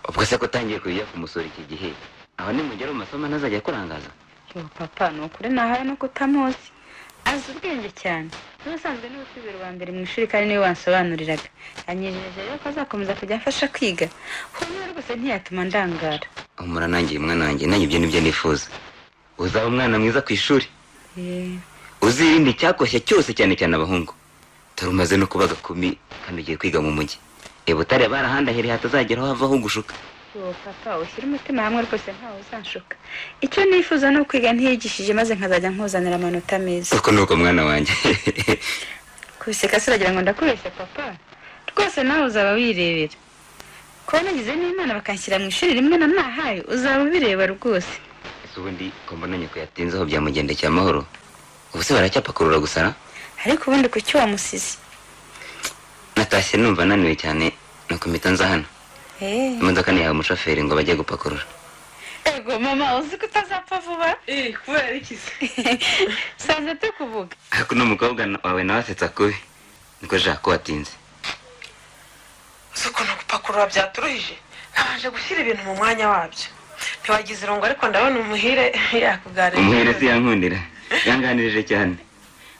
Ubwo se ko utangiye kujya kumusura iki gihe, aho nimugera mu masomo ntazajya kurangaza? Yo papa, ni ukuri Nahayo nuko utamuzi, azi ubwenge cyane. N'ubusanzwe niwe utubera uwa mbere mu ishuri kandi niwe wansobanuriraga. Yanyijeje rero ko azakomeza kujya amfasha kwiga. Humura rwose ntiyatuma ndangara. Humura nanjye mwana wanjye, nanjye ibyo nibyo nifuza. Uzaba umwana mwiza ku ishuri, uzirinde icyakoshya cyose, cyane cyane abahungu. Dore umaze no kuba gakumi kandi ugiye kwiga mu mujyi. Butare barahandahiriye hatazagera aho havaho gushuka. Yo papa, ushyire umutima hamwe rwose ntawe uzanshuka. Icyo nifuza ni ukwiga ntiyigishije maze nkazajya nkuzanira amanota meza. Uko nuko mwana wanjye. Kubiseka se uragira ngo ndakubeshya papa? Rwose nawe uzaba wirebera. Kuba nagize n'Imana bakanshyira mu ishuri rimwe na Nahayo, uzaba ubireba rwose. Ese ubundi ko mbona nyoko yatinzeho byamugendekeye amahoro? Ubu se baracyapakurura gusa? Ariko ubundi kuki wamusize? Natashye numva naniwe cyane nuko mpita nza hano. Imodoka ni yawe umushoferi ngo bajye gupakurura. Ego mama, uzi ko utazapfa vuba? Kubera iki se? Sanze tukuvuga. Ariko n'umukobwa wawe nawe asetsa kubi. Niko Jacques watinze. Uzi ukuntu gupakurura byaturuhije? Nabanje gushyira ibintu mu mwanya wabyo. Ntiwagize irungu ariko ndabona Umuhire yakuganirije. Umuhire si yankundira. Yanganirije cyane.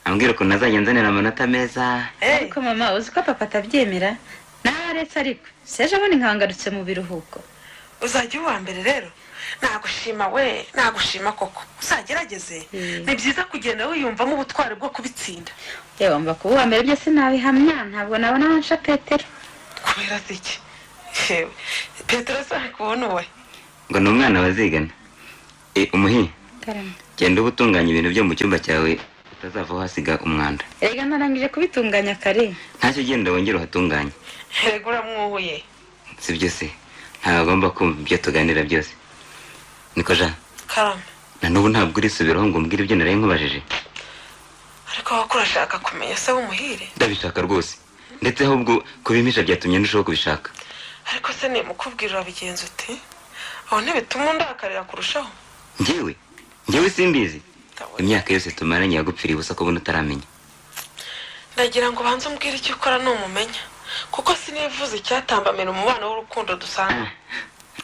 Ambwira ukuntu azajya nzanira amanota meza. Ariko mama, uzi ko papa atabyemera? Naretse ariko seje abona inkangarutse mu biruhuko. Uzajya uwa mbere rero. Nagushima we, nagushima koko. Uzagerageze. Ni byiza kugenda wiyumvamo ubutwari bwo kubitsinda. Yewe mba kuba uwa mbere byo sinabihamya, ntabwo nabona aho nsha Petero. Kubera iki? Yewe Petero se kubona uwe? Ngo ni umwana bazigana. Umuhi. Genda ubutunganya ibintu byo mu cyumba cyawe utazava uhasiga umwanda. Erega narangije kubitunganya kare. Ntacyo ugenda wongera uhatunganye. Erega uramwuhuye. Si byo se, ntabwo agomba kumva ibyo tuganira byose. Niko Jean? Karame. Na n'ubu ntabwo urisubiraho ngo umbwire ibyo naraye nkubajije. Ariko wowe urashaka kumenya se w'Umuhire? Ndabishaka rwose, ndetse ahubwo kubimpisha byatumye ndushaho kubishaka. Ariko se nimukubwira urabigenza ute? Aho ntibituma undakarira kurushaho? Njyewe simbizi. Imyaka yose tumaranye yagupfiriye ubusa ko ubona utaramenya. Ndagira ngo ubanze umbwire icyo ukora numumenya, kuko sinivuze icyatambamira umubano w'urukundo dusanga.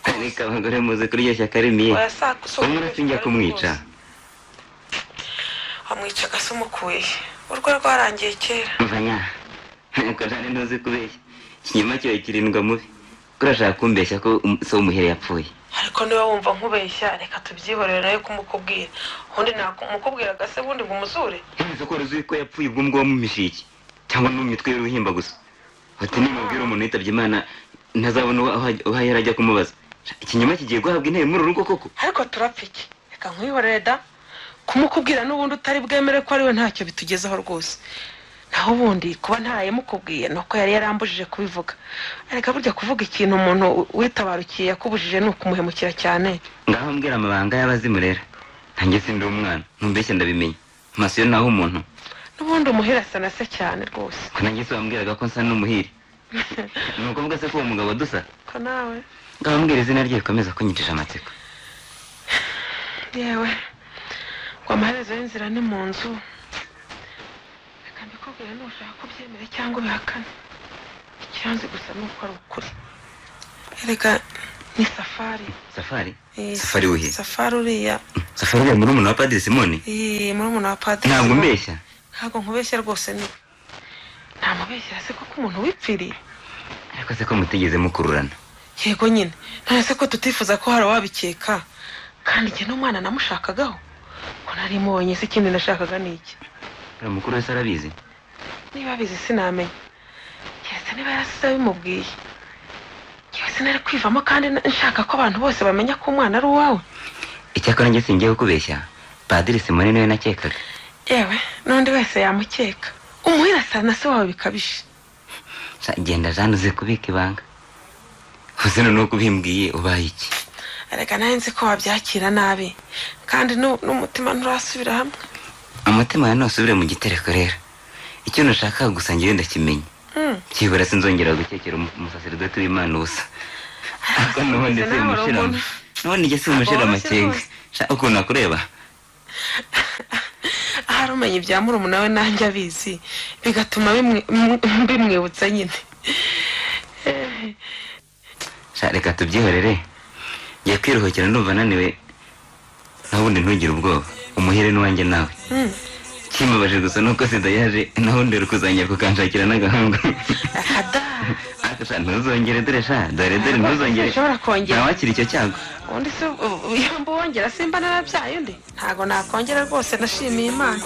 Ariko abagore muzi kuryoshya karimiye. Umwe sinjya kumwica. Wamwicaga se umukuye? Urwo rwarangiye kera. Mvanya. Ko jane ntuzi kubeshya. Ikinyoma cyawe kirindwa mubi. Urashaka kumbeshya ko so Umuhire yapfuye? Ariko niba wumva nkubeshya reka tubyihorere nawe kumukubwira. Ubundi nakumukubwiraga se bundi ngo umuzure? Ntibize ko ruzi ko yapfuye ubwo ngubwo wamumishiye iki? Cyangwa no mu mitwe y'uruhimba gusa. Ati nimubwira umuntu yitabye Imana ntazabona aho yarajya kumubaza. Ikinyoma kigiye guhabwa intebe muri urugo koko. Ariko turapfa iki? Reka nkwihorere da. Kumukubwira n'ubundi utari bwemere ko ari we ntacyo bitugezaho rwose. Naho ubundi kuba ntarayimukubwiye nuko yari yarambujije kubivuga. Ariko burya kuvuga ikintu umuntu witabarukiye yakubujije ni ukumuhemukira cyane. Ngaho mbwira amabanga y'abazimu rero. Ntange sindi umwana, ntumbeshye ndabimenya. Amaso yo naho umuntu. N'ubundi umuhira asa na se cyane rwose. Ko nanjye se wambwiraga ko nsa n'umuhire. Ni ukuvuga se ko uwo mugabo dusa? Ko nawe. Ngaho mbwira izina rye rikomeza kunyicisha amatsiko. Yewe, ngo amaherezo y'inzira ni mu nzu. Reka mbikubwire nushaka kubyemera cyangwa ubihakane. Icyanzi gusa ni uko ari ukuri. Erega ni Safari. Safari? Safari uhe? Safari uriya. Safari uriya murumuna wa Padiri Simoni? Murumuna wa Padiri Simoni. Ntabwo mbeshya? Ntabwo nkubeshya rwose ni. Ntamubeshyira se koko umuntu wipfiriye? Ariko se ko mutigeze mukururana? Yego nyine. None se ko tutifuza ko hari uwabikeka? Kandi njye n'umwana namushakagaho. Ko nari mubonye se ikindi nashakaga ni iki? Uriya mukuru wese arabizi? Niba abizi sinamenya. Keretse niba yarasize abimubwiye. Njyewe sinari kwivamo kandi nshaka ko abantu bose bamenya ko umwana ari uwawe. Icyakora njye singiye kukubeshya. Padiri Simoni niwe nakekaga. Yewe, n'undi wese yamukeka. Umuhira asa na se wawe bikabije. Genda Jeanne uze kubika ibanga. Uzi noneho uko ubimbwiye ubaye iki? Erega nawe nzi ko wabyakira nabi. Kandi n'umutima nturasubira hamwe. Umutima wawe ntusubire mu gitereko rero. Icyo nashakaga gusa njyewe ndakimenya. Byibura sinzongera gukekera umusaseridoti w'Imana ubusa. Ariko n'ubundi si umushiramo. N'ubundi njye si umushira amakenga. Ukuntu nakureba. Ahari umenya ibya murumuna we nanjye abizi bigatuma bimwibutsa nyine. Reka tubyihorere. Ngiye kwiruhukira ndumva naniwe. Naho ubundi ntugire ubwoba. Umuhire n'uwanjye nawe. Kimubaje gusa nuko sida yaje naho undi uri kuzongera kukanshakira n'agahungu. Akada. Ntuzongere dore sha, dore dore ntuzongere. Ntawakira icyo cyago. Undi se yamba wongera simba narabyaye undi. Ntago nakongera rwose nashimiye Imana.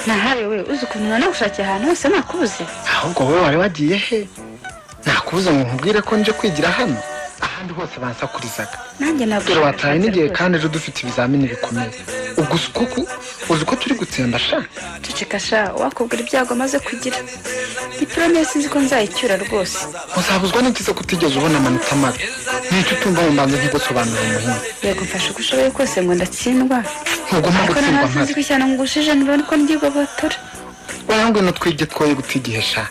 Nahawe we uzi ukuntu nanagushakira ahantu hose nakubuze. Ahubwo wowe wari wagiye he? Nakubuze ngo nkubwire ko nje kwigira hano. Ahandi hose bansakurizaga. Nanjye nabwo wataye n'igihe kandi ejo dufite ibizamini bikomeye. Ubwo uko uzi ko turi gutsemba sha? Ceceka sha, wakubwira ibyago maze kugira. Diplome sinzi ko nzayicyura rwose. Uzabuzwa n'iki se kutigeze ubona amanota mabi? Nicyo utumva mu mbanza nkigusobanurira umuhinzi. Yego mfashe uko ushoboye kose ngo ndatsindwa. Ntugomba gutsindwa mpari. Sinzi ko ishyano ngushije nibona ko ngigobotora. Oya ngwino twige twoye guta igihe sha.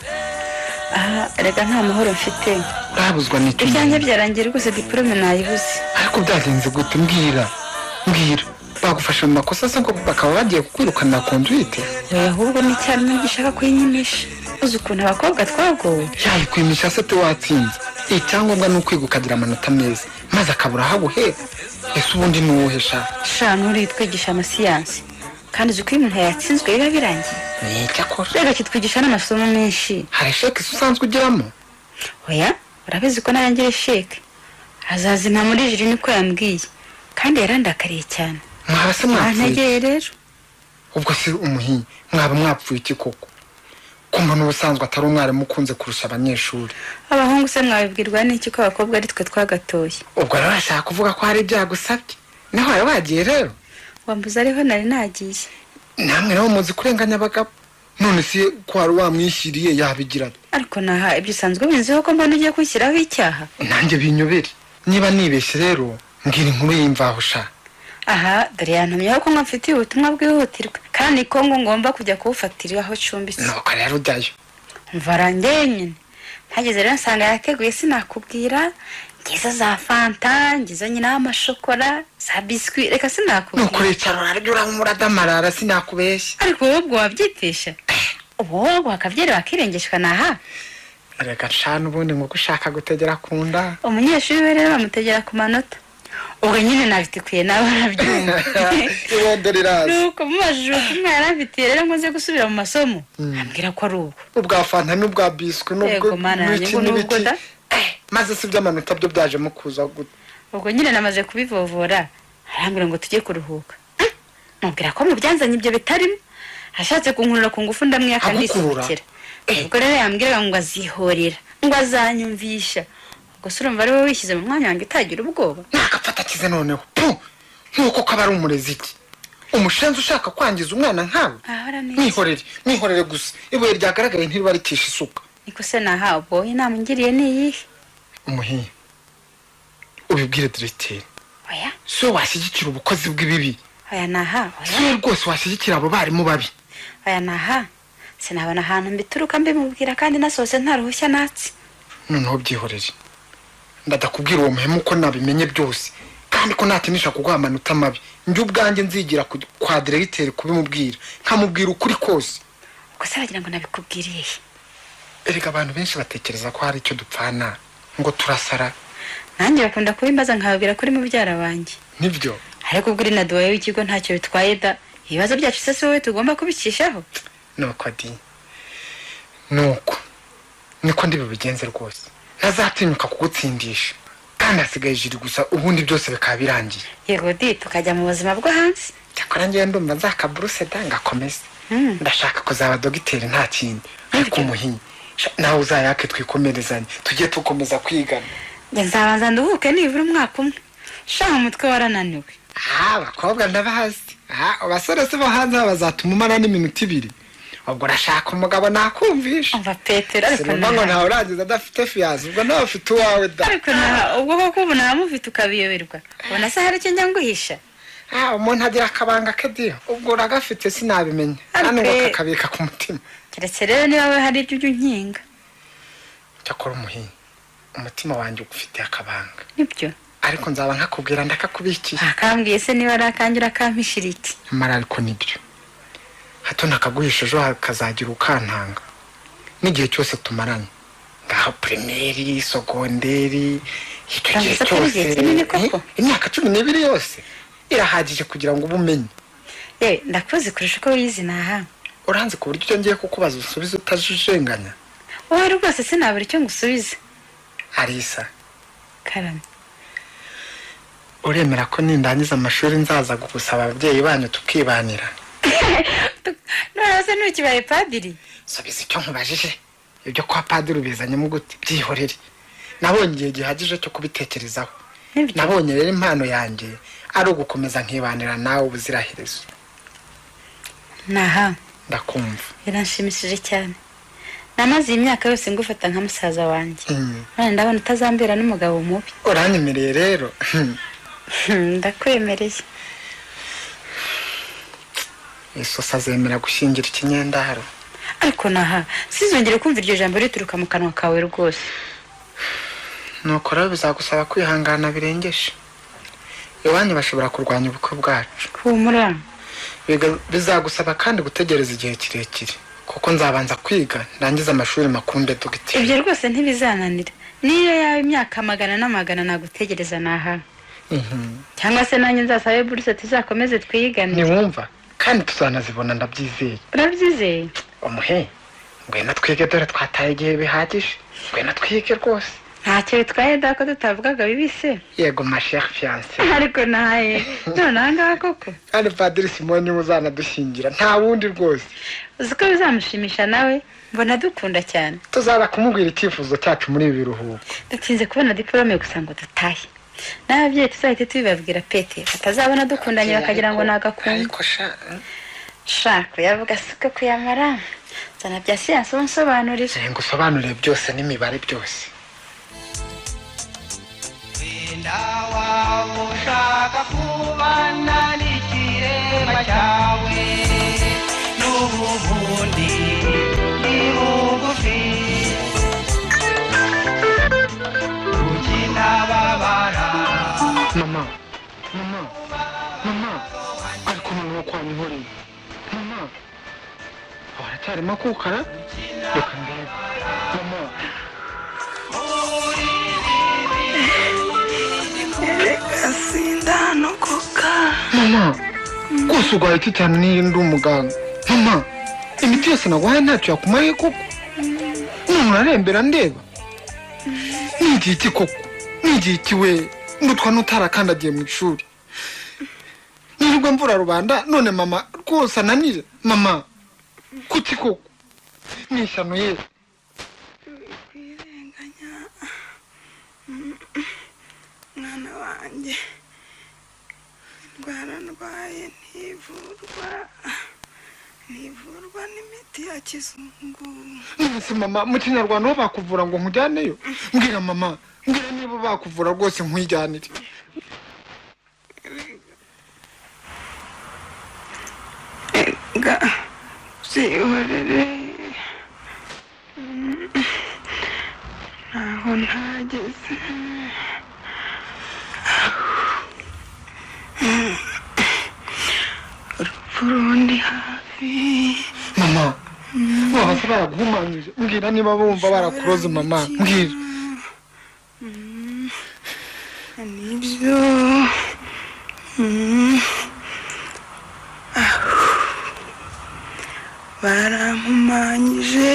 Aha, erega nta mahoro mfite. Urabuzwa n'iki? Ibyanjye byarangiye rwose diplome nayibuze. Ariko byagenze gute? Mbwira. Mbwira. Bagufashe mu makosa se ngo bakaba bagiye kukwirukana conduite? Oya ahubwo ni cyane gishaka kuyinyimisha. Uzi ukuntu abakobwa twagowe? Yayikwimisha se te watsinze. Icyangombwa ni ukwiga ukagira amanota meza maze akabura aho aguhera. Ese ubundi ni uwuhe sha? Sha nturi twigisha amasiyansi. Kandi uzi ko iyo umuntu yatsinzwe biba birangiye. Ni icyakora. Rega kitwigisha n'amasomo menshi. Hari sheke usanzwe ugeramo? Oya, urabizi ko narangira sheke. Azazima muri jiri niko yambwiye. Kandi yarandakariye cyane. Mwaba se mwapfuye? Ntegeye rero. Ubwo se umuhinyi mwaba mwapfuye iki koko? Kumva n'ubusanzwe atari umwarimu ukunze kurusha abanyeshuri. Abahungu se mwabibwirwa n'iki ko abakobwa ari twe twagatoye? Ubwo rero ashaka kuvuga ko hari ibyagusabye. Naho wari wagiye rero? Wambuza ariho nari nagiye. Namwe nabo muzi kurenganya abagabo. None se ko wari wamwishyiriye yabigira? Ariko naha ibyo usanzwe winziho ko mbona ugiye kwishyiraho icyaha. Nanjye binyobere. Niba nibeshye rero mbwira inkuru y'imvaho sha. Aha dore yantumyeho ko mfitiye ubutumwa bwihutirwa kandi ko ngo ngomba kujya kubufatira aho cumbitse. Nuko rero ujyayo. Mvara nyine. Mpageze rero nsanga yateguye sinakubwira, ngizo za fanta, ngizo nyina amashokora, za biscuit, reka sinakubwira. Nuko uricara urarya uramuradamarara sinakubeshya. Ariko wowe ubwo wabyitesha. Wowe wakabyera wakirengeshwa naha. Reka cana ubundi ngo ushaka gutegera kunda. Umunyeshuri we rero bamutegera ku manota. Ubwo nyine nabitikuye nawe arabyumva. Ibondo riraza. Nuko mubajije ubutumwa yaramfitiye rero ngo nze gusubira mu masomo. Ambwira ko ari ubwo. Ubwa fanta n'ubwa biscuit n'ubwo n'ibiki. Maze si by'amanota byo byaje mu kuza gute. Ubwo nyine namaze kubivovora. Arambwira ngo tujye kuruhuka. Mubwira ko mu byanzanye ibyo bitarimo. Ashatse kunkurura ku ngufu ndamwiyaka ndisukira. Ubwo rero yambwira ngo azihorera, ngo azanyumvisha. Ubwo se urumva ari wowe wishyize mu mwanya wanjye utagira ubwoba? Nakafata kize noneho. Pu! Nkuko kaba ari umurezi iki? Umushenzi ushaka kwangiza umwana nkawe? Mwihorere, mwihorere gusa. Ibuye ryagaragaye ntiribarikisha isuka. Niko se naha ubwo inama ngiriye ni iyihe? Umuhiye. Ubibwire diregiteri. Oya. Si we washyigikira ubukozi bw'ibibi. Oya naha, oya. Si we rwose washyigikira abo barimu babi. Oya naha. Sinabona ahantu mbituruka mbimubwira kandi nasohotse nta ruhushya natsi. Noneho byihorere. Ndadakubwira uwo muhemu ko nabimenye byose kandi ko natinisha kuguha amanota mabi. Njye ubwanjye nzigira kwa diregiteri kubimubwira, nkamubwira ukuri kose. Ubwo se aragira ngo nabikubwiriye he? Erega abantu benshi batekereza ko hari icyo dupfana ngo turasara. Nanjye bakunda kubimbaza nkababwira kuri mubyara wanjye. Nibyo. Ariko ubwo uri na duwaye w'ikigo ntacyo bitwaye da. Ibibazo byacu se si wowe tugomba kubicishaho? Nuko adi. Nuko niko ndi bubigenze rwose. Ntazatinyuka kugutsindisha. Kandi hasigaye ijiri gusa ubundi byose bikaba birangiye. Yego di tukajya mu buzima bwo hanze. Cyakora ngiye ndumva nzakaburuse da ngakomeze. Ndashaka kuzaba dogiteri nta kindi. Ariko umuhinyi nawe uzayake twikomerezanye tujye tukomeza kwigana. Njye nzabanza nduhuke nibura umwaka umwe. Sha umutwe warananiwe. Abakobwa ndabazi. Abasore se bo hanze bazatuma umara n'iminota ibiri. Ubwo urashaka umugabo nakumvisha. Umva Petero ariko nawe ngo ntawe urangiza adafite fiyanse ubwo nawe ufite uwawe da. Ariko nawe ubwo koko ubu namufite ukabiyoberwa. Ubona se hari icyo njya nguhisha? Umuntu agira akabanga ke diyo. Ubwo uragafite sinabimenya. Hano ngo kakabika ku mutima. Keretse rero niba we hari ibyo unkinga. Cyakora umuhinyi. Umutima wanjye ugufitiye akabanga. Nibyo. Ariko nzaba nkakubwira ndakakubikiye. Akambwiye se niba ari akanjye urakampishira iki? Nyamara ariko nibyo. Hato nakaguhisha ejo hakazagira ukantanga. N'igihe cyose tumaranye. Ngaho primaire, sogonderi, icyo gihe cyose. Imyaka 12 yose irahagije kugira ngo ubumenye. Ndakuzi kurusha uko wiyizi naha. Uranzi ku buryo icyo ngiye kukubaza usubiza utajijenganya. Wowe rwose sinabura icyo ngusubiza. Arisa. Karame. Uremera ko nindangiza amashuri nzaza gusaba ababyeyi banyu tukibanira? None se ntukibaye padiri? Subiza icyo nkubajije. Ibyo kwa padiri ubizanyemo gute? Byihorere. Nabonye igihe gihagije cyo kubitekerezaho. Nabonye rero impano yanjye ari ugukomeza nkibanira nawe ubuziraherezo. Naha. Ndakumva. Biranshimishije cyane. Namaze imyaka yose ngufata nka musaza wanjye. None ndabona utazambera n'umugabo mubi. Uranyemereye rero. Ndakwemereye. Isosa azemera gushyingira ikinyendaro. Ariko naha sizongere kumva iryo jambo rituruka mu kanwa kawe rwose. Nuko rero bizagusaba kwihangana birengeje. Iwanyu bashobora kurwanya ubukwe bwacu. Humura. Bizagusaba kandi gutegereza igihe kirekire. Kuko nzabanza kwiga ndangiza amashuri makumbe dogiteri. Ibyo rwose ntibizananira. Niyo yawe imyaka magana n'amagana nagutegereza naha. Cyangwa se nanjye nzasabe buruse tuzakomeze twigane. Niwumva kandi tuzanazibona ndabyizeye. Urabyizeye? Umuhe ngwino twige dore twataye igihe bihagije. Ngwino twige rwose. Ntacyo bitwaye da ko tutavugaga bibise. Yego ma chère fiancée. Ariko naye none ahangaha koko. Kandi Padiri Simoni uzanadushyingira nta wundi rwose. Uzi ko bizamushimisha nawe mbona dukunda cyane. Tuzaza kumubwira icyifuzo cyacu muri ibi biruhuko. Dutinze kubona diplome gusa ngo dutahe. N'ababyeyi tuzahite tubibabwira Pete batazabona dukundanye bakagira ngo nagakungu. Ariko sha sha kuyavuga siko kuyamara. Zana bya siyansi unsobanurire. Ngusobanurire byose n'imibare byose. Wenda waba ushaka kuba Imana n'ikirema cyawe n'ubundi ni bugufi ukinababara. Mama, mama, mama, ariko noneho kwa Nihoreye. Mama, haracyarimo akukara? Reka ndebe. Mama. Reka sindanokoka. Mama, rwose urwaye iki cyane niyo ndi umuganga? Mama, imiti yose naguhaye ntacyo yakumariye koko? None urarembera ndeba? Ni igihe iki koko? Ni igihe iki we? Ndutwa n'utarakandagiye mu ishuri. Nirirwa mvura rubanda none mama rwose ananire. Mama, kuki koko? Ni ishyano ye. Kwirenganya mwana wanjye, indwara ndwaye ntivurwa n'imiti ya kizungu. None mama, mu kinyarwanda bo bakuvura ngo nkujyaneyo? Mbwira mama, mbwira niba bakuvura rwose nkwijyanire. Ega byihorere, ntaho ntageze. Urupfu rundi hafi. Mama, baba se baraguhumanyije? Mbwira niba bumva barakuroze mama, mbwira. Nibyo. Barampumanyije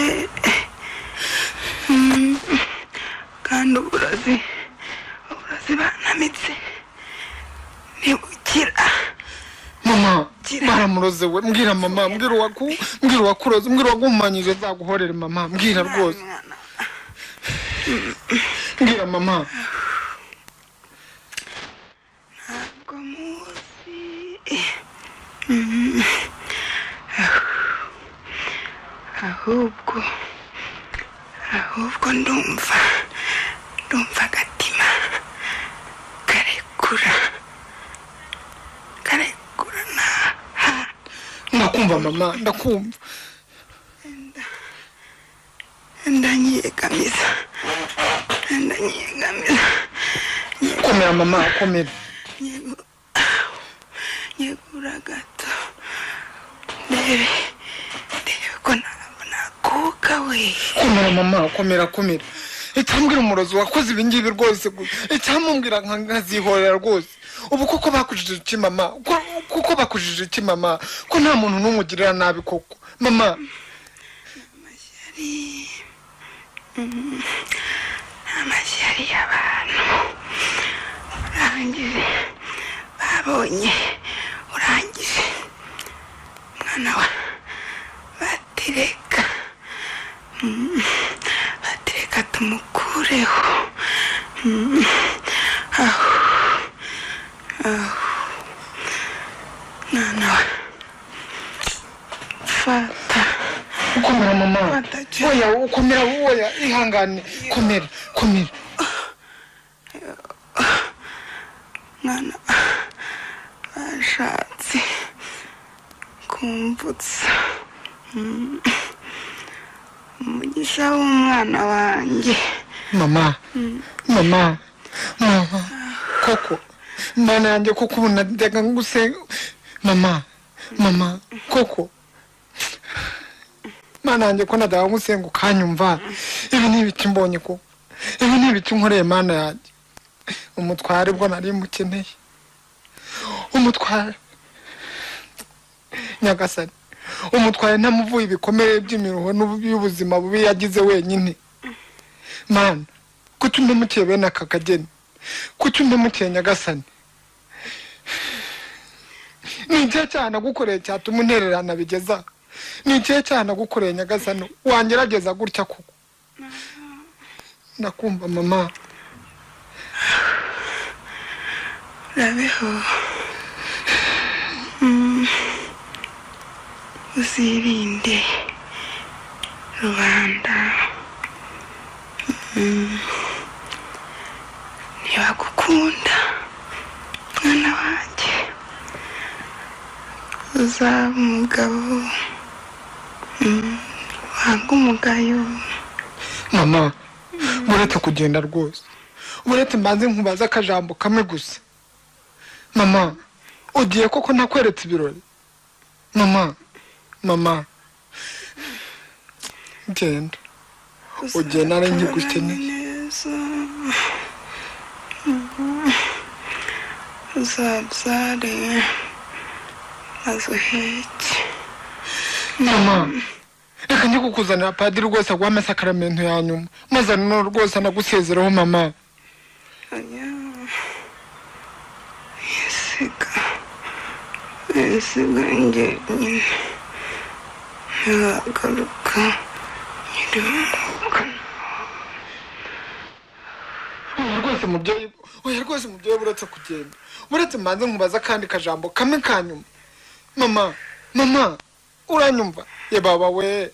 kandi uburozi banamitse ntibukira. Mama, baramuroze we. Mbwira mama, mbwira uwakuroze, mbwira uwaguhumanyije nzaguhorere mama, mbwira rwose. Mbwira mama. Ntabwo muzi. Ahubwo ndumva agatima karekura na. Ndakumva mama, ndakumva. Ndanyegamiza. Komera mama, komera. Nyegura gato ndebe ko nabona kuka we. Komera mama, komera, komera. Icyambwira umurozi wakoze ibi ngibi rwose, icyamumbwira nkazihorera rwose. Ubu koko bakujije iki mama? Kuko bakujije iki mama? Ko nta muntu n'umwe ugirira nabi koko mama? Amashyari y'abantu urangije babonye, urangije mwana wa batireka tumukureho. Aho mwana wa fata. Komera mama. Oya, komera, oya, ihangane. Komera, komera. Mwana bashatse kumvutsa umugisha w'umwana wanjye. Mama, mama, mama, koko mana yanjye koko ubu najyaga ngusenga. Mama, mama, koko mana yanjye ko najyaga ngusenga ukanyumva. Ibi ni ibiki mbonye koko? Ibi ni ibiki nkoreye mana yanjye? Umutware bwo nari mukeneye, umutware Nyagasani, umutware ntamuvuye ibikomere by'imiruho n'ubuzima bubi yagize wenyine. Mana, kuki umpemukiye bene aka kageni? Kuki umpemukiye Nyagasani? Ni ikihe cyaha nagukoreye cyatuma untererana bigeza? Ni ikihe cyaha nagukoreye Nyagasani wangerageza gutya koko? Ndakumva mama. Urabeho. Uzirinde rubanda. Ntibagukunda mwana wanjye. Uzaba umugabo wanga umugayo. Mama, uretse kugenda rwose, uretse mbanze nkubaza akajambo kamwe gusa. Mama, ugiye koko ntakweretse ibirori? Mama, mama, genda ugiye nari nkigukeneye. Uzabyare maze uheke. Mama, reka njye kukuzanira padiri rwose aguha amasakaramentu ya nyuma, maze noneho rwose anagusezeraho mama. Oya, isiga isiga njye nyine ntazagaruka nkiri umwuka. Rwose mubyeyi, oya rwose mubyeyi, uretse kugenda, uretse mbanze nkubaza akandi kajambo kamwe ka nyuma. Mama, mama, uranyumva? Ye baba we,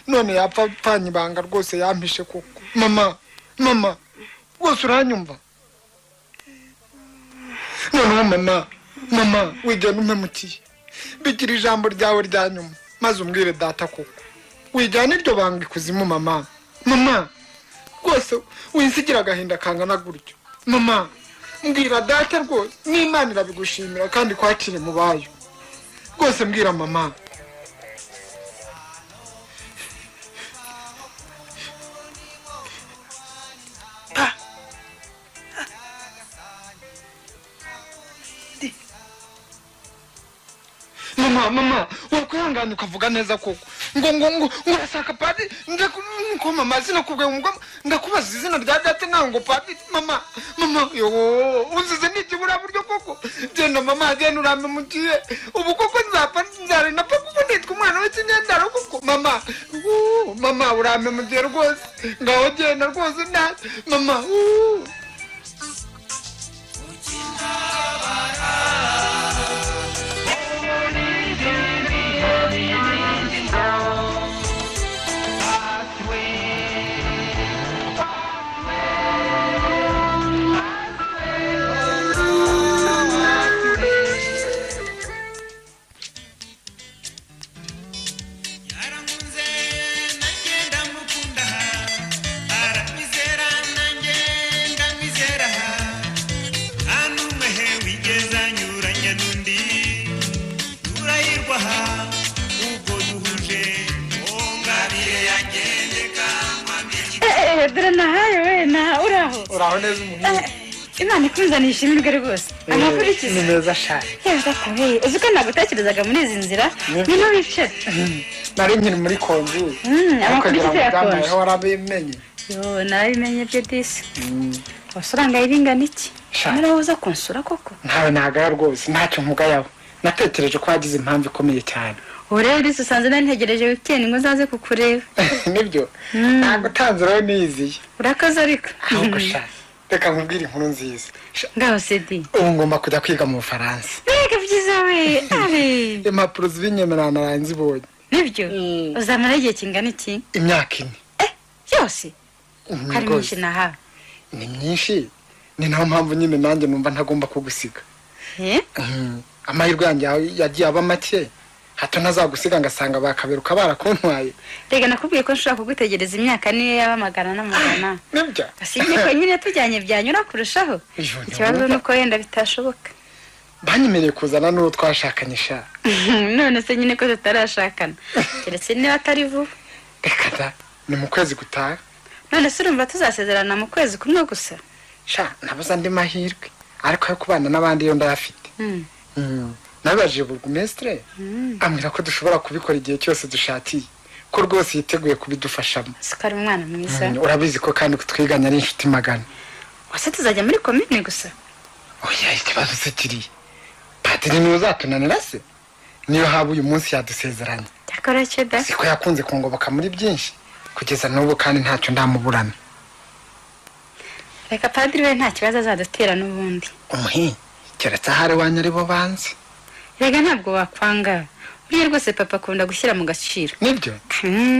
none yapfa apfanye ibanga rwose yampishe koko. Mama, mama, rwose uranyumva? Noneho mama, mama, wigenda umpemukiye, bigira ijambo ryawe rya nyuma maze umbwire data koko. Wijyana iryo banga ikuzimu mama. Mama, rwose winsigira agahinda kangana gutyo. Mama, mbwira data rwose, n'Imana irabigushimira kandi kwakire mu bayo. Rwose mbwira mama. Pa. Di. Mama, mama, wakwihangana ukavuga neza koko. Ngo ngo ngo urashaka padiri, nje ko mama sinakubwiye ngo ndakubaza izina rya data nawe ngo padiri. Mama, mama, yo uzize n'ikibura buryo koko. Genda mama, genda urampemukiye. Ubu koko nzapfa nzara napfa kuko nitwa umwana w'ikinyendaro koko. Mama, mama urampemukiye rwose. Ngaho genda rwose nda mama. Uraho neza umuhungu. Imana ikunzaniye ishimirwe rwose. Amakuru ikize. Ni meza shari. Yewe data we, uzi ko nagutekerezaga muri izi nzira? Ngwino wicare. Nari nkiri muri konji. Amakuru ikize yakonje. Warabimenye? Yo, narabimenye byo disi. Wasuranga ibingana iki? Narawe uza kunsura koko? Ntawe nagaya rwose, ntacyo nkugayaho. Natekereje ko wagize impamvu ikomeye cyane. Ubu rero disi usanze nari ntegereje weekend ngo nzaze kukureba. Nibyo? Ntabwo utanze rero niyiziye. Urakoze ariko. Ahubwo sha, reka nkubwire inkuru nziza. Ngaho sedi. Ubu ngomba kujya kwiga mu Bufaransa. Mbega byiza we! Ari. Impapuro z'ibinyemerano naraye nzibonye. Nibyo? Uzamara igihe kingana iki? Imyaka 4. Yose? Ari myinshi nahawe. Ni myinshi? Ni naho mpamvu nyine nanjye numva ntagomba kugusiga. Amahirwe yanjye yagiye aba make. Hato ntazagusiga ngasanga bakaberuka barakuntwaye. Rega nakubwiye ko nshobora kugutegereza imyaka niyo yaba magana n'amagana. Nibyo? Usibye ko nyine tujyanye byanyura kurushaho. Ikibazo nuko wenda bitashoboka. Banyemereye kuzana n'uwo twashakanye sha. None se nyine ko tutarashakana. Keretse niba atari vuba. Reka da, ni mu kwezi gutaha. None se urumva tuzasezerana mu kwezi kumwe gusa? Sha, nabuze andi mahirwe. Ariko ayo kubana n'abandi yo ndayafite. Nabajije burugumestre ambwira ko dushobora kubikora igihe cyose dushakiye, ko rwose yiteguye kubidufashamo. Sukari umwana mwiza. Urabizi ko kandi kutwiganya ari inshuti magana. Wase tuzajya muri komine gusa? Oya, ikibazo se kiri. Padiri niwe uzatunanira se? Niyo haba uyu munsi yadusezeranye. Cyakora cyo da. Siko yakunze kungoboka muri byinshi kugeza n'ubu kandi ntacyo ndamuburana. Reka padiri we nta kibazo azadutera n'ubundi. Umuhi, keretse ahari wanyu ari bo banze. Rega ntabwo wakwanga. Buriya rwose papa akunda gushyira mu gaciro. Nibyo?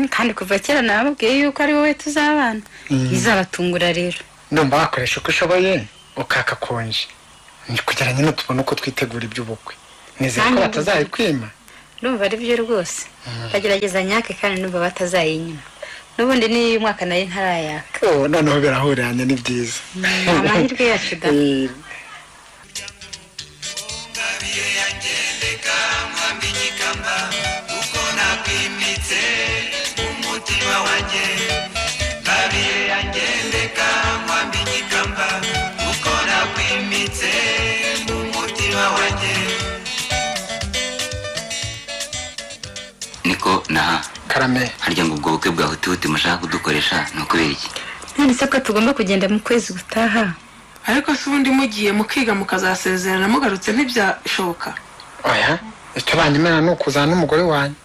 Kandi kuva kera nababwiye yuko ari wowe tuzabana. Izabatungura rero. Ndumva wakoresha uko ushoboye ukaka konje. Ni kugira nyine tubone uko twitegura iby'ubukwe. Nizeye ko batazayikwima. Ndumva ari byo rwose. Ndagerageza nyake kandi numva batazayinyima. N'ubundi ni umwaka nayo ntarayaka. Oh, noneho birahuranye ni byiza. Amahirwe yacu da. Niko naha Karame, harya ngo ubwo bukwe bwa huti mushaka kudukoresha ni ukubera iki? None se ko tugomba kugenda mu kwezi gutaha? Ariko se ubundi mugiye mukiga mukazasezerana mugarutse ntibyashoboka. Oya, icyo banyemera ni ukuzana n'umugore wanjye.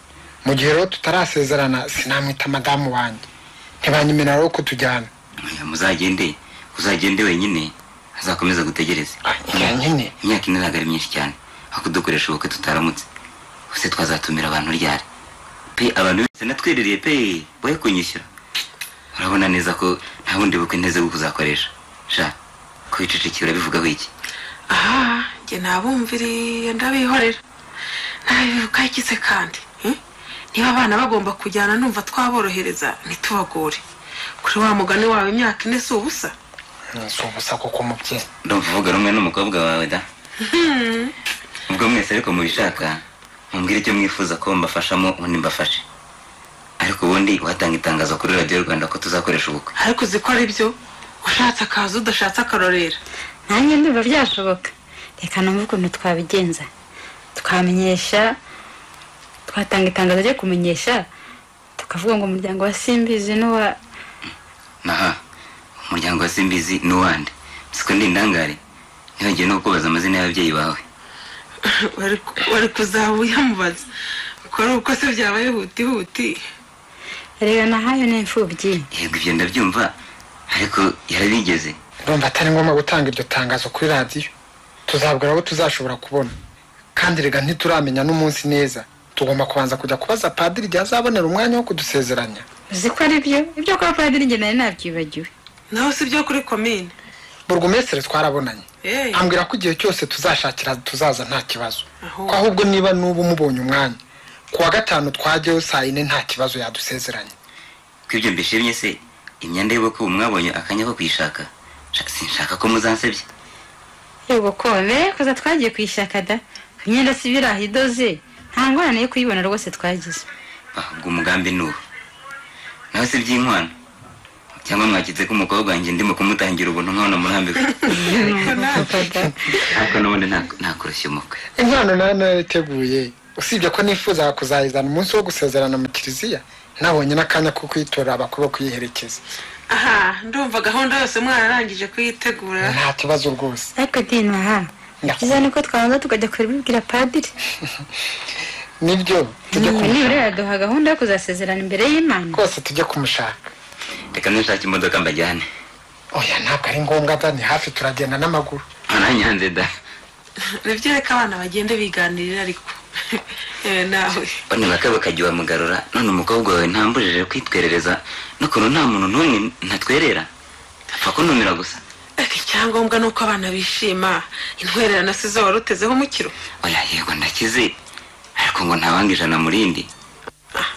Mu gihe rero tutarasezerana sinamwita madamu wanjye. Ntibanyemera rero kutujyana. Oya, muzagende, uzagende wenyine azakomeza gutegereza. Nyine imyaka ine ntabwo ari myinshi cyane aho kudukoresha ubukwe tutaramutse. Use twazatumira abantu ryari? Pe abantu bose natwerereye pe boye kunyishyura. Urabona neza ko nta bundi bukwe nteze kuzakoresha. Sha kwicecekera urabivugaho iki? Aha, njye nabumviriye ndabihorera. Nabivuga iki se kandi? Niba abana bagomba kujyana numva twaborohereza ntitubagore. Kuri wa mugani wawe imyaka ine si ubusa? Si ubusa koko mubyeyi. Ndumva uvuga rumwe n'umukobwa wawe da. Ubwo mwese ariko mubishaka mumbwire icyo mwifuza ko mbafashamo ubundi mbafashe. Ariko ubundi watanga itangazo kuri Radio Rwanda ko tuzakoresha ubukwe. Ariko uziko ari byo ushatse akaza udashatse akarorera. Nanjye ndumva byashoboka. Reka numve ukuntu twabigenza. Twamenyesha, twatanga itangazo ryo kumenyesha, tukavuga ngo umuryango wa Simbizi n'uwa Naha, umuryango wa Simbizi n'uwande. Siko ndi indangare. Ntibagiye no kubaza amazina y'ababyeyi bawe. Wari kuzaba uyamubaza. Ukora uko se byabaye huti huti. Rega nahayo ni imfubyi. Yego ibyo ndabyumva ariko yarabigeze. Ndumva atari ngombwa gutanga iryo tangazo kuri radiyo. Tuzabwira abo tuzashobora kubona. Kandi rega ntituramenya n'umunsi neza. Tugomba kubanza kujya kubaza padiri igihe azabonera umwanya wo kudusezeranya. Uzi ko ari byo? Ibyo kwa padiri njye nari nabyibagiwe. Naho si byo kuri komine. Burugumestre twarabonanye. Ambwira ko igihe cyose tuzashakira tuzaza nta kibazo. Ko ahubwo niba n'ubu mubonye umwanya kuwa gatanu twajyeyo saa 4 nta kibazo yadusezeranye. Ko ibyo mbishimye se imyenda y'ubukwe mwabonye akanya ko kuyishaka. Sinshaka ko muzansebye. Yego ko kuza twagiye kuyishaka da. Imyenda si biraho idoze. Nta ngorane yo kuyibona rwose twagize. Ahubwo umugambi ni uwo. Nawe se by'inkwano cyangwa mwakize ko umukobwa wanjye ndimo kumutangira ubuntu nkabona murambika. Ariko n'ubundi ntakoroshya umukwe. Inkwano nayo nariteguye. Usibye ko nifuza kuzayizana umunsi wo gusezerana mu kiliziya, nabonye n'akanya ko kwitora abakuru kuyiherekeza. Aha, ndumva gahunda yose mwararangije kuyitegura. Nta kibazo rwose. Ariko dino aha, byiza nuko twabanza tukajya kubibwira padiri. Nibyo, tujye kumushaka. Nibura yaduha gahunda yo kuzasezerana imbere y'Imana. Rwose tujye kumushaka. Reka nshake imodoka mbajyane. Oya ntabwo ari ngombwa da, ni hafi turagenda n'amaguru. Nanyanze da. Nibyo reka abana bagende biganirira ariko. Nawe. Bane bakabakajya bamugarura none umukobwa wawe ntambujije kwitwerereza n'ukuntu nta muntu n'umwe ntatwerera. Apfa kuntumira gusa. Eke icyangombwa nuko abana bishima intwererano si zo warutezeho umukiro. Oya yego ndakize ariko ngo ntawanga ijana murindi.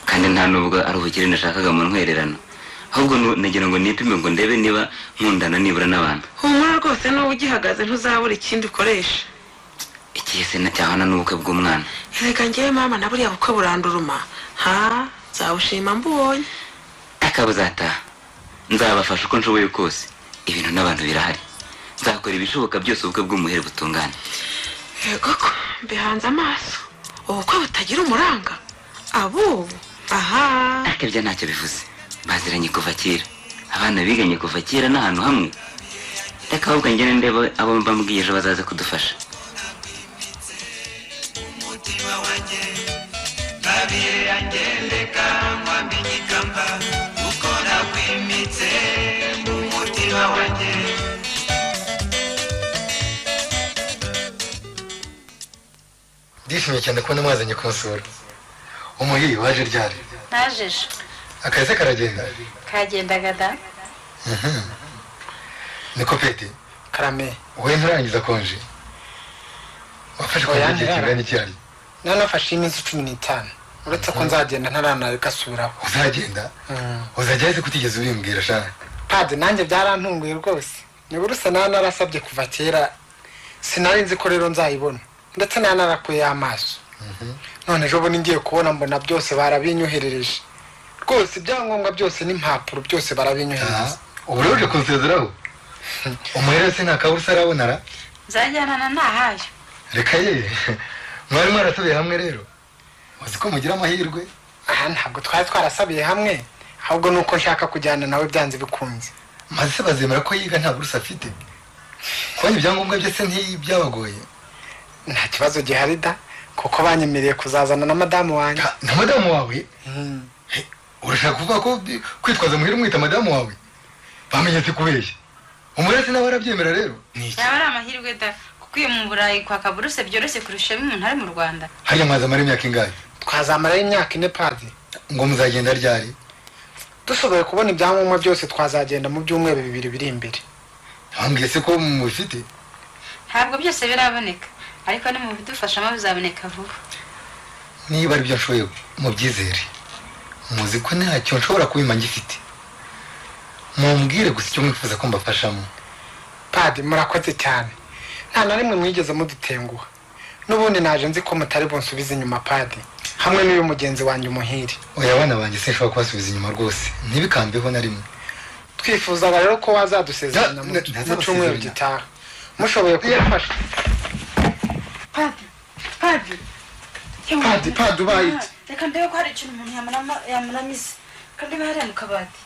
Kandi nta nubwo ari ubukire nashakaga mu ntwererano. Ahubwo nagira ngo nipime ngo ndebe niba nkundana nibura n'abantu. Humura rwose n'ubu ugihagaze ntuzabura ikindi ukoresha. Ikihe se cyahana n'ubukwe bw'umwana? Reka njyewe mama na buriya bukwe buranduruma. Ha, nzawushima mbubonye. Akabuzataha. Nzabafasha uko nshoboye kose. Ibintu n'abantu birahari. Nzakora ibishoboka byose ubukwe bw'umuhere butungane. Yego ko mbihanze amaso. Ubukwe butagira umuranga. Abo aha. Ariko ibyo ntacyo bivuze. Baziranye kuva kera. Abana biganye kuva kera n'ahantu hamwe. Reka ahubwo ngene ndebe abo mbambwiye ejo bazaza kudufasha. Ndishimye cyane kubona mwazanye kunsura. Umuhiri waje ryari? Naje ejo. Akazi karagenda? Kagendaga da. Niko Pete. Karame. Wowe nturangiza konje? Wafashe konje igihe kingana iki hari? Nanafashe iminsi 15. Uretse ko nzagenda ntaranarikasubiraho. Uzagenda? Uzajya ese kutigeze ubimbwira sha? Padi nanjye byarantunguye rwose. Ni buruse narasabye kuva kera, sinari nzi ko rero nzayibona. Ndetse nanarakuye amaso. None ejo bundi ngiye kubona mbona byose barabinyoherereje. Rwose ibyangombwa byose n'impapuro byose barabinyoherereza. Ubu rero uje kunsezeraho? Umuhere se nta kaburusa arabona ra? Nzajyana na Nahayo. Reka ye. Mwari mwarasabiye hamwe rero? Uzi ko mugira amahirwe? Aha ntabwo twari twarasabiye hamwe, ahubwo nuko nshaka kujyana nawe byanze bikunze. Maze se bazemera ko yiga nta burusa afite? Kubona ibyangombwa bye se ntibyabagoye? Nta kibazo gihari da, kuko banyemereye kuzazana na madamu wanjye. Na madamu wawe? Urashaka kuvuga ko kwitwaza Muhire umwita madamu wawe? Bamenye se kubeshya. Umurese nawe arabyemera rero? Yaba ari amahirwe da, kuko iyo mu Burayi kwaka buruse byoroshye kurusha umuntu ari mu Rwanda. Hariya mwazamara imyaka ingahe? Twazamara imyaka 4 padi. Ngo muzagenda ryari? Dushoboye kubona ibyangombwa byose twazagenda mu byumweru 2 biri imbere. Bambwiye se ko mubifite? Ntabwo byose biraboneka, ariko ni mu bidufashamo bizaboneka vuba. Niba ari byo nshoboye mubyizere. Muzi ko ntacyo nshobora kubima ngifite. Mumbwire gusa icyo mwifuza ko mbafashamo. Padi murakoze cyane. Nta na rimwe mwigeze mudutenguha. N'ubundi naje nzi ko mutari bunsubize inyuma padi, hamwe n'uyu mugenzi wanjye Umuhire. Oya bana banjye sinshobora kubasubiza inyuma rwose, ntibikambeho na rimwe. Twifuzaga rero ko wazadusezerana mu cyumweru gitaha. Mushoboye kudufasha. Padi, padi. Padi, padi ubaye iki? Reka ndebe ko hari ikintu umuntu yamunamiza. Reka ndebe hariya mu kabati.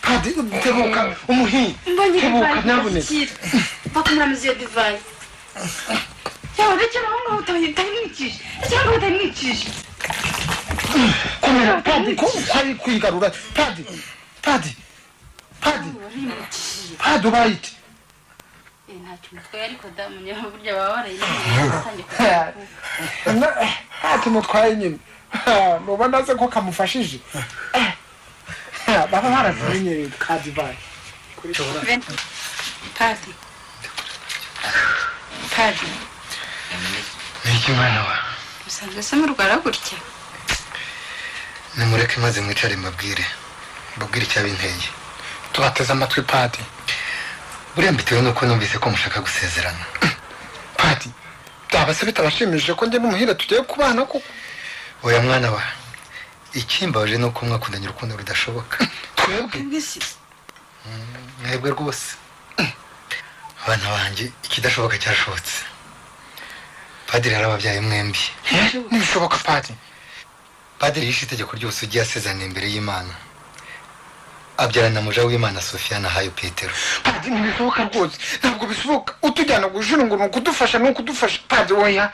Padi, tebuka, Umuhire. Tebuka, nyabuneka. Bakumuramiza iyo divayi. Yawe rekera aho ngaho utayimwikije. Rekera aho utayimwikije. Komera, padi, ko ari kwigarura. Padi, padi, padi. Padi ubaye iki? Ntacyo mutwaye ariko damu niyo burya baba barayimwikije. Ntacyo mutwaye nyine. Nubona se ko kamufashije. Baba barazimenyereye ka divayi. Padi. Padi. Niki mwana wa? Usanzwe se murwara gutya? Nimureke maze mwicare mbabwire. Mbabwire icyabinteye. Tubateze amatwi padi. Buriya mbitewe nuko numvise ko mushaka gusezerana. Padi, byaba se bitabashimishije ko njye n'Umuhire tugiye kubana koko? Oya mwana wa. Ikimbabaje nuko mwakundanye urukundo rudashoboka. Twebwe? Mwebwe rwose. Abana banjye ikidashoboka cyashobotse. Padiri yarababyaye mwembi. Ntibishoboka padi. Padiri yishe itegeko ryose ugiye asezerana imbere y'Imana. Abyarana muja w'Imana Sofia na Hayo Petero. Padi ntibishoboka rwose. Ntabwo bishoboka. Utujyana gujura ngo nukudufasha nukudufasha. Padi oya.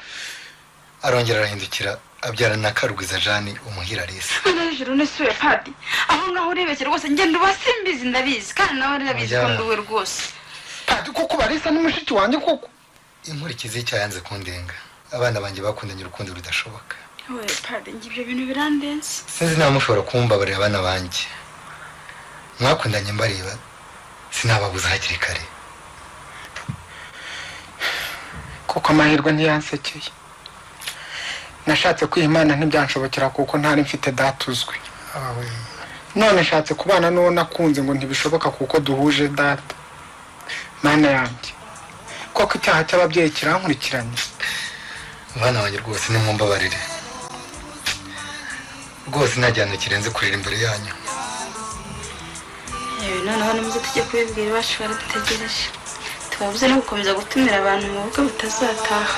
Arongera arahindukira abyarana na Karugwiza Jane Umuhire Alice. Mana y'ijuru nisuye padi. Aho ngaho urebekera rwose ngenda ubasimbizi ndabizi kandi nawe urabizi ko nduwe rwose. Padi koko Barisa n'umushiki wanjye koko. Inkurikizi y'icyayanze kundenga. Abana banjye bakundanye urukundo rudashoboka. We padi ngi ibyo bintu birandenze. Sinzi niba mushobora kumbabarira abana banjye. Mwakundanye mbareba sinababuza hakiri kare. Kuko amahirwe ntiyansekeye. Nashatse kwiha Imana ntibyanshobokera kuko ntari mfite data uzwi. None nshatse kubana n'uwo nakunze ngo ntibishoboka kuko duhuje data. Mana yanjye, koko icyaha cy'ababyeyi kirankurikiranye. Bana banjye rwose nimumbabarire. Rwose nta gihano kirenze kurira imbere yanyu. Yewe noneho nimuze tujye kubibwira iwacu baradutegereje. Tubabuze no gukomeza gutumira abantu mu bukwe butazataha.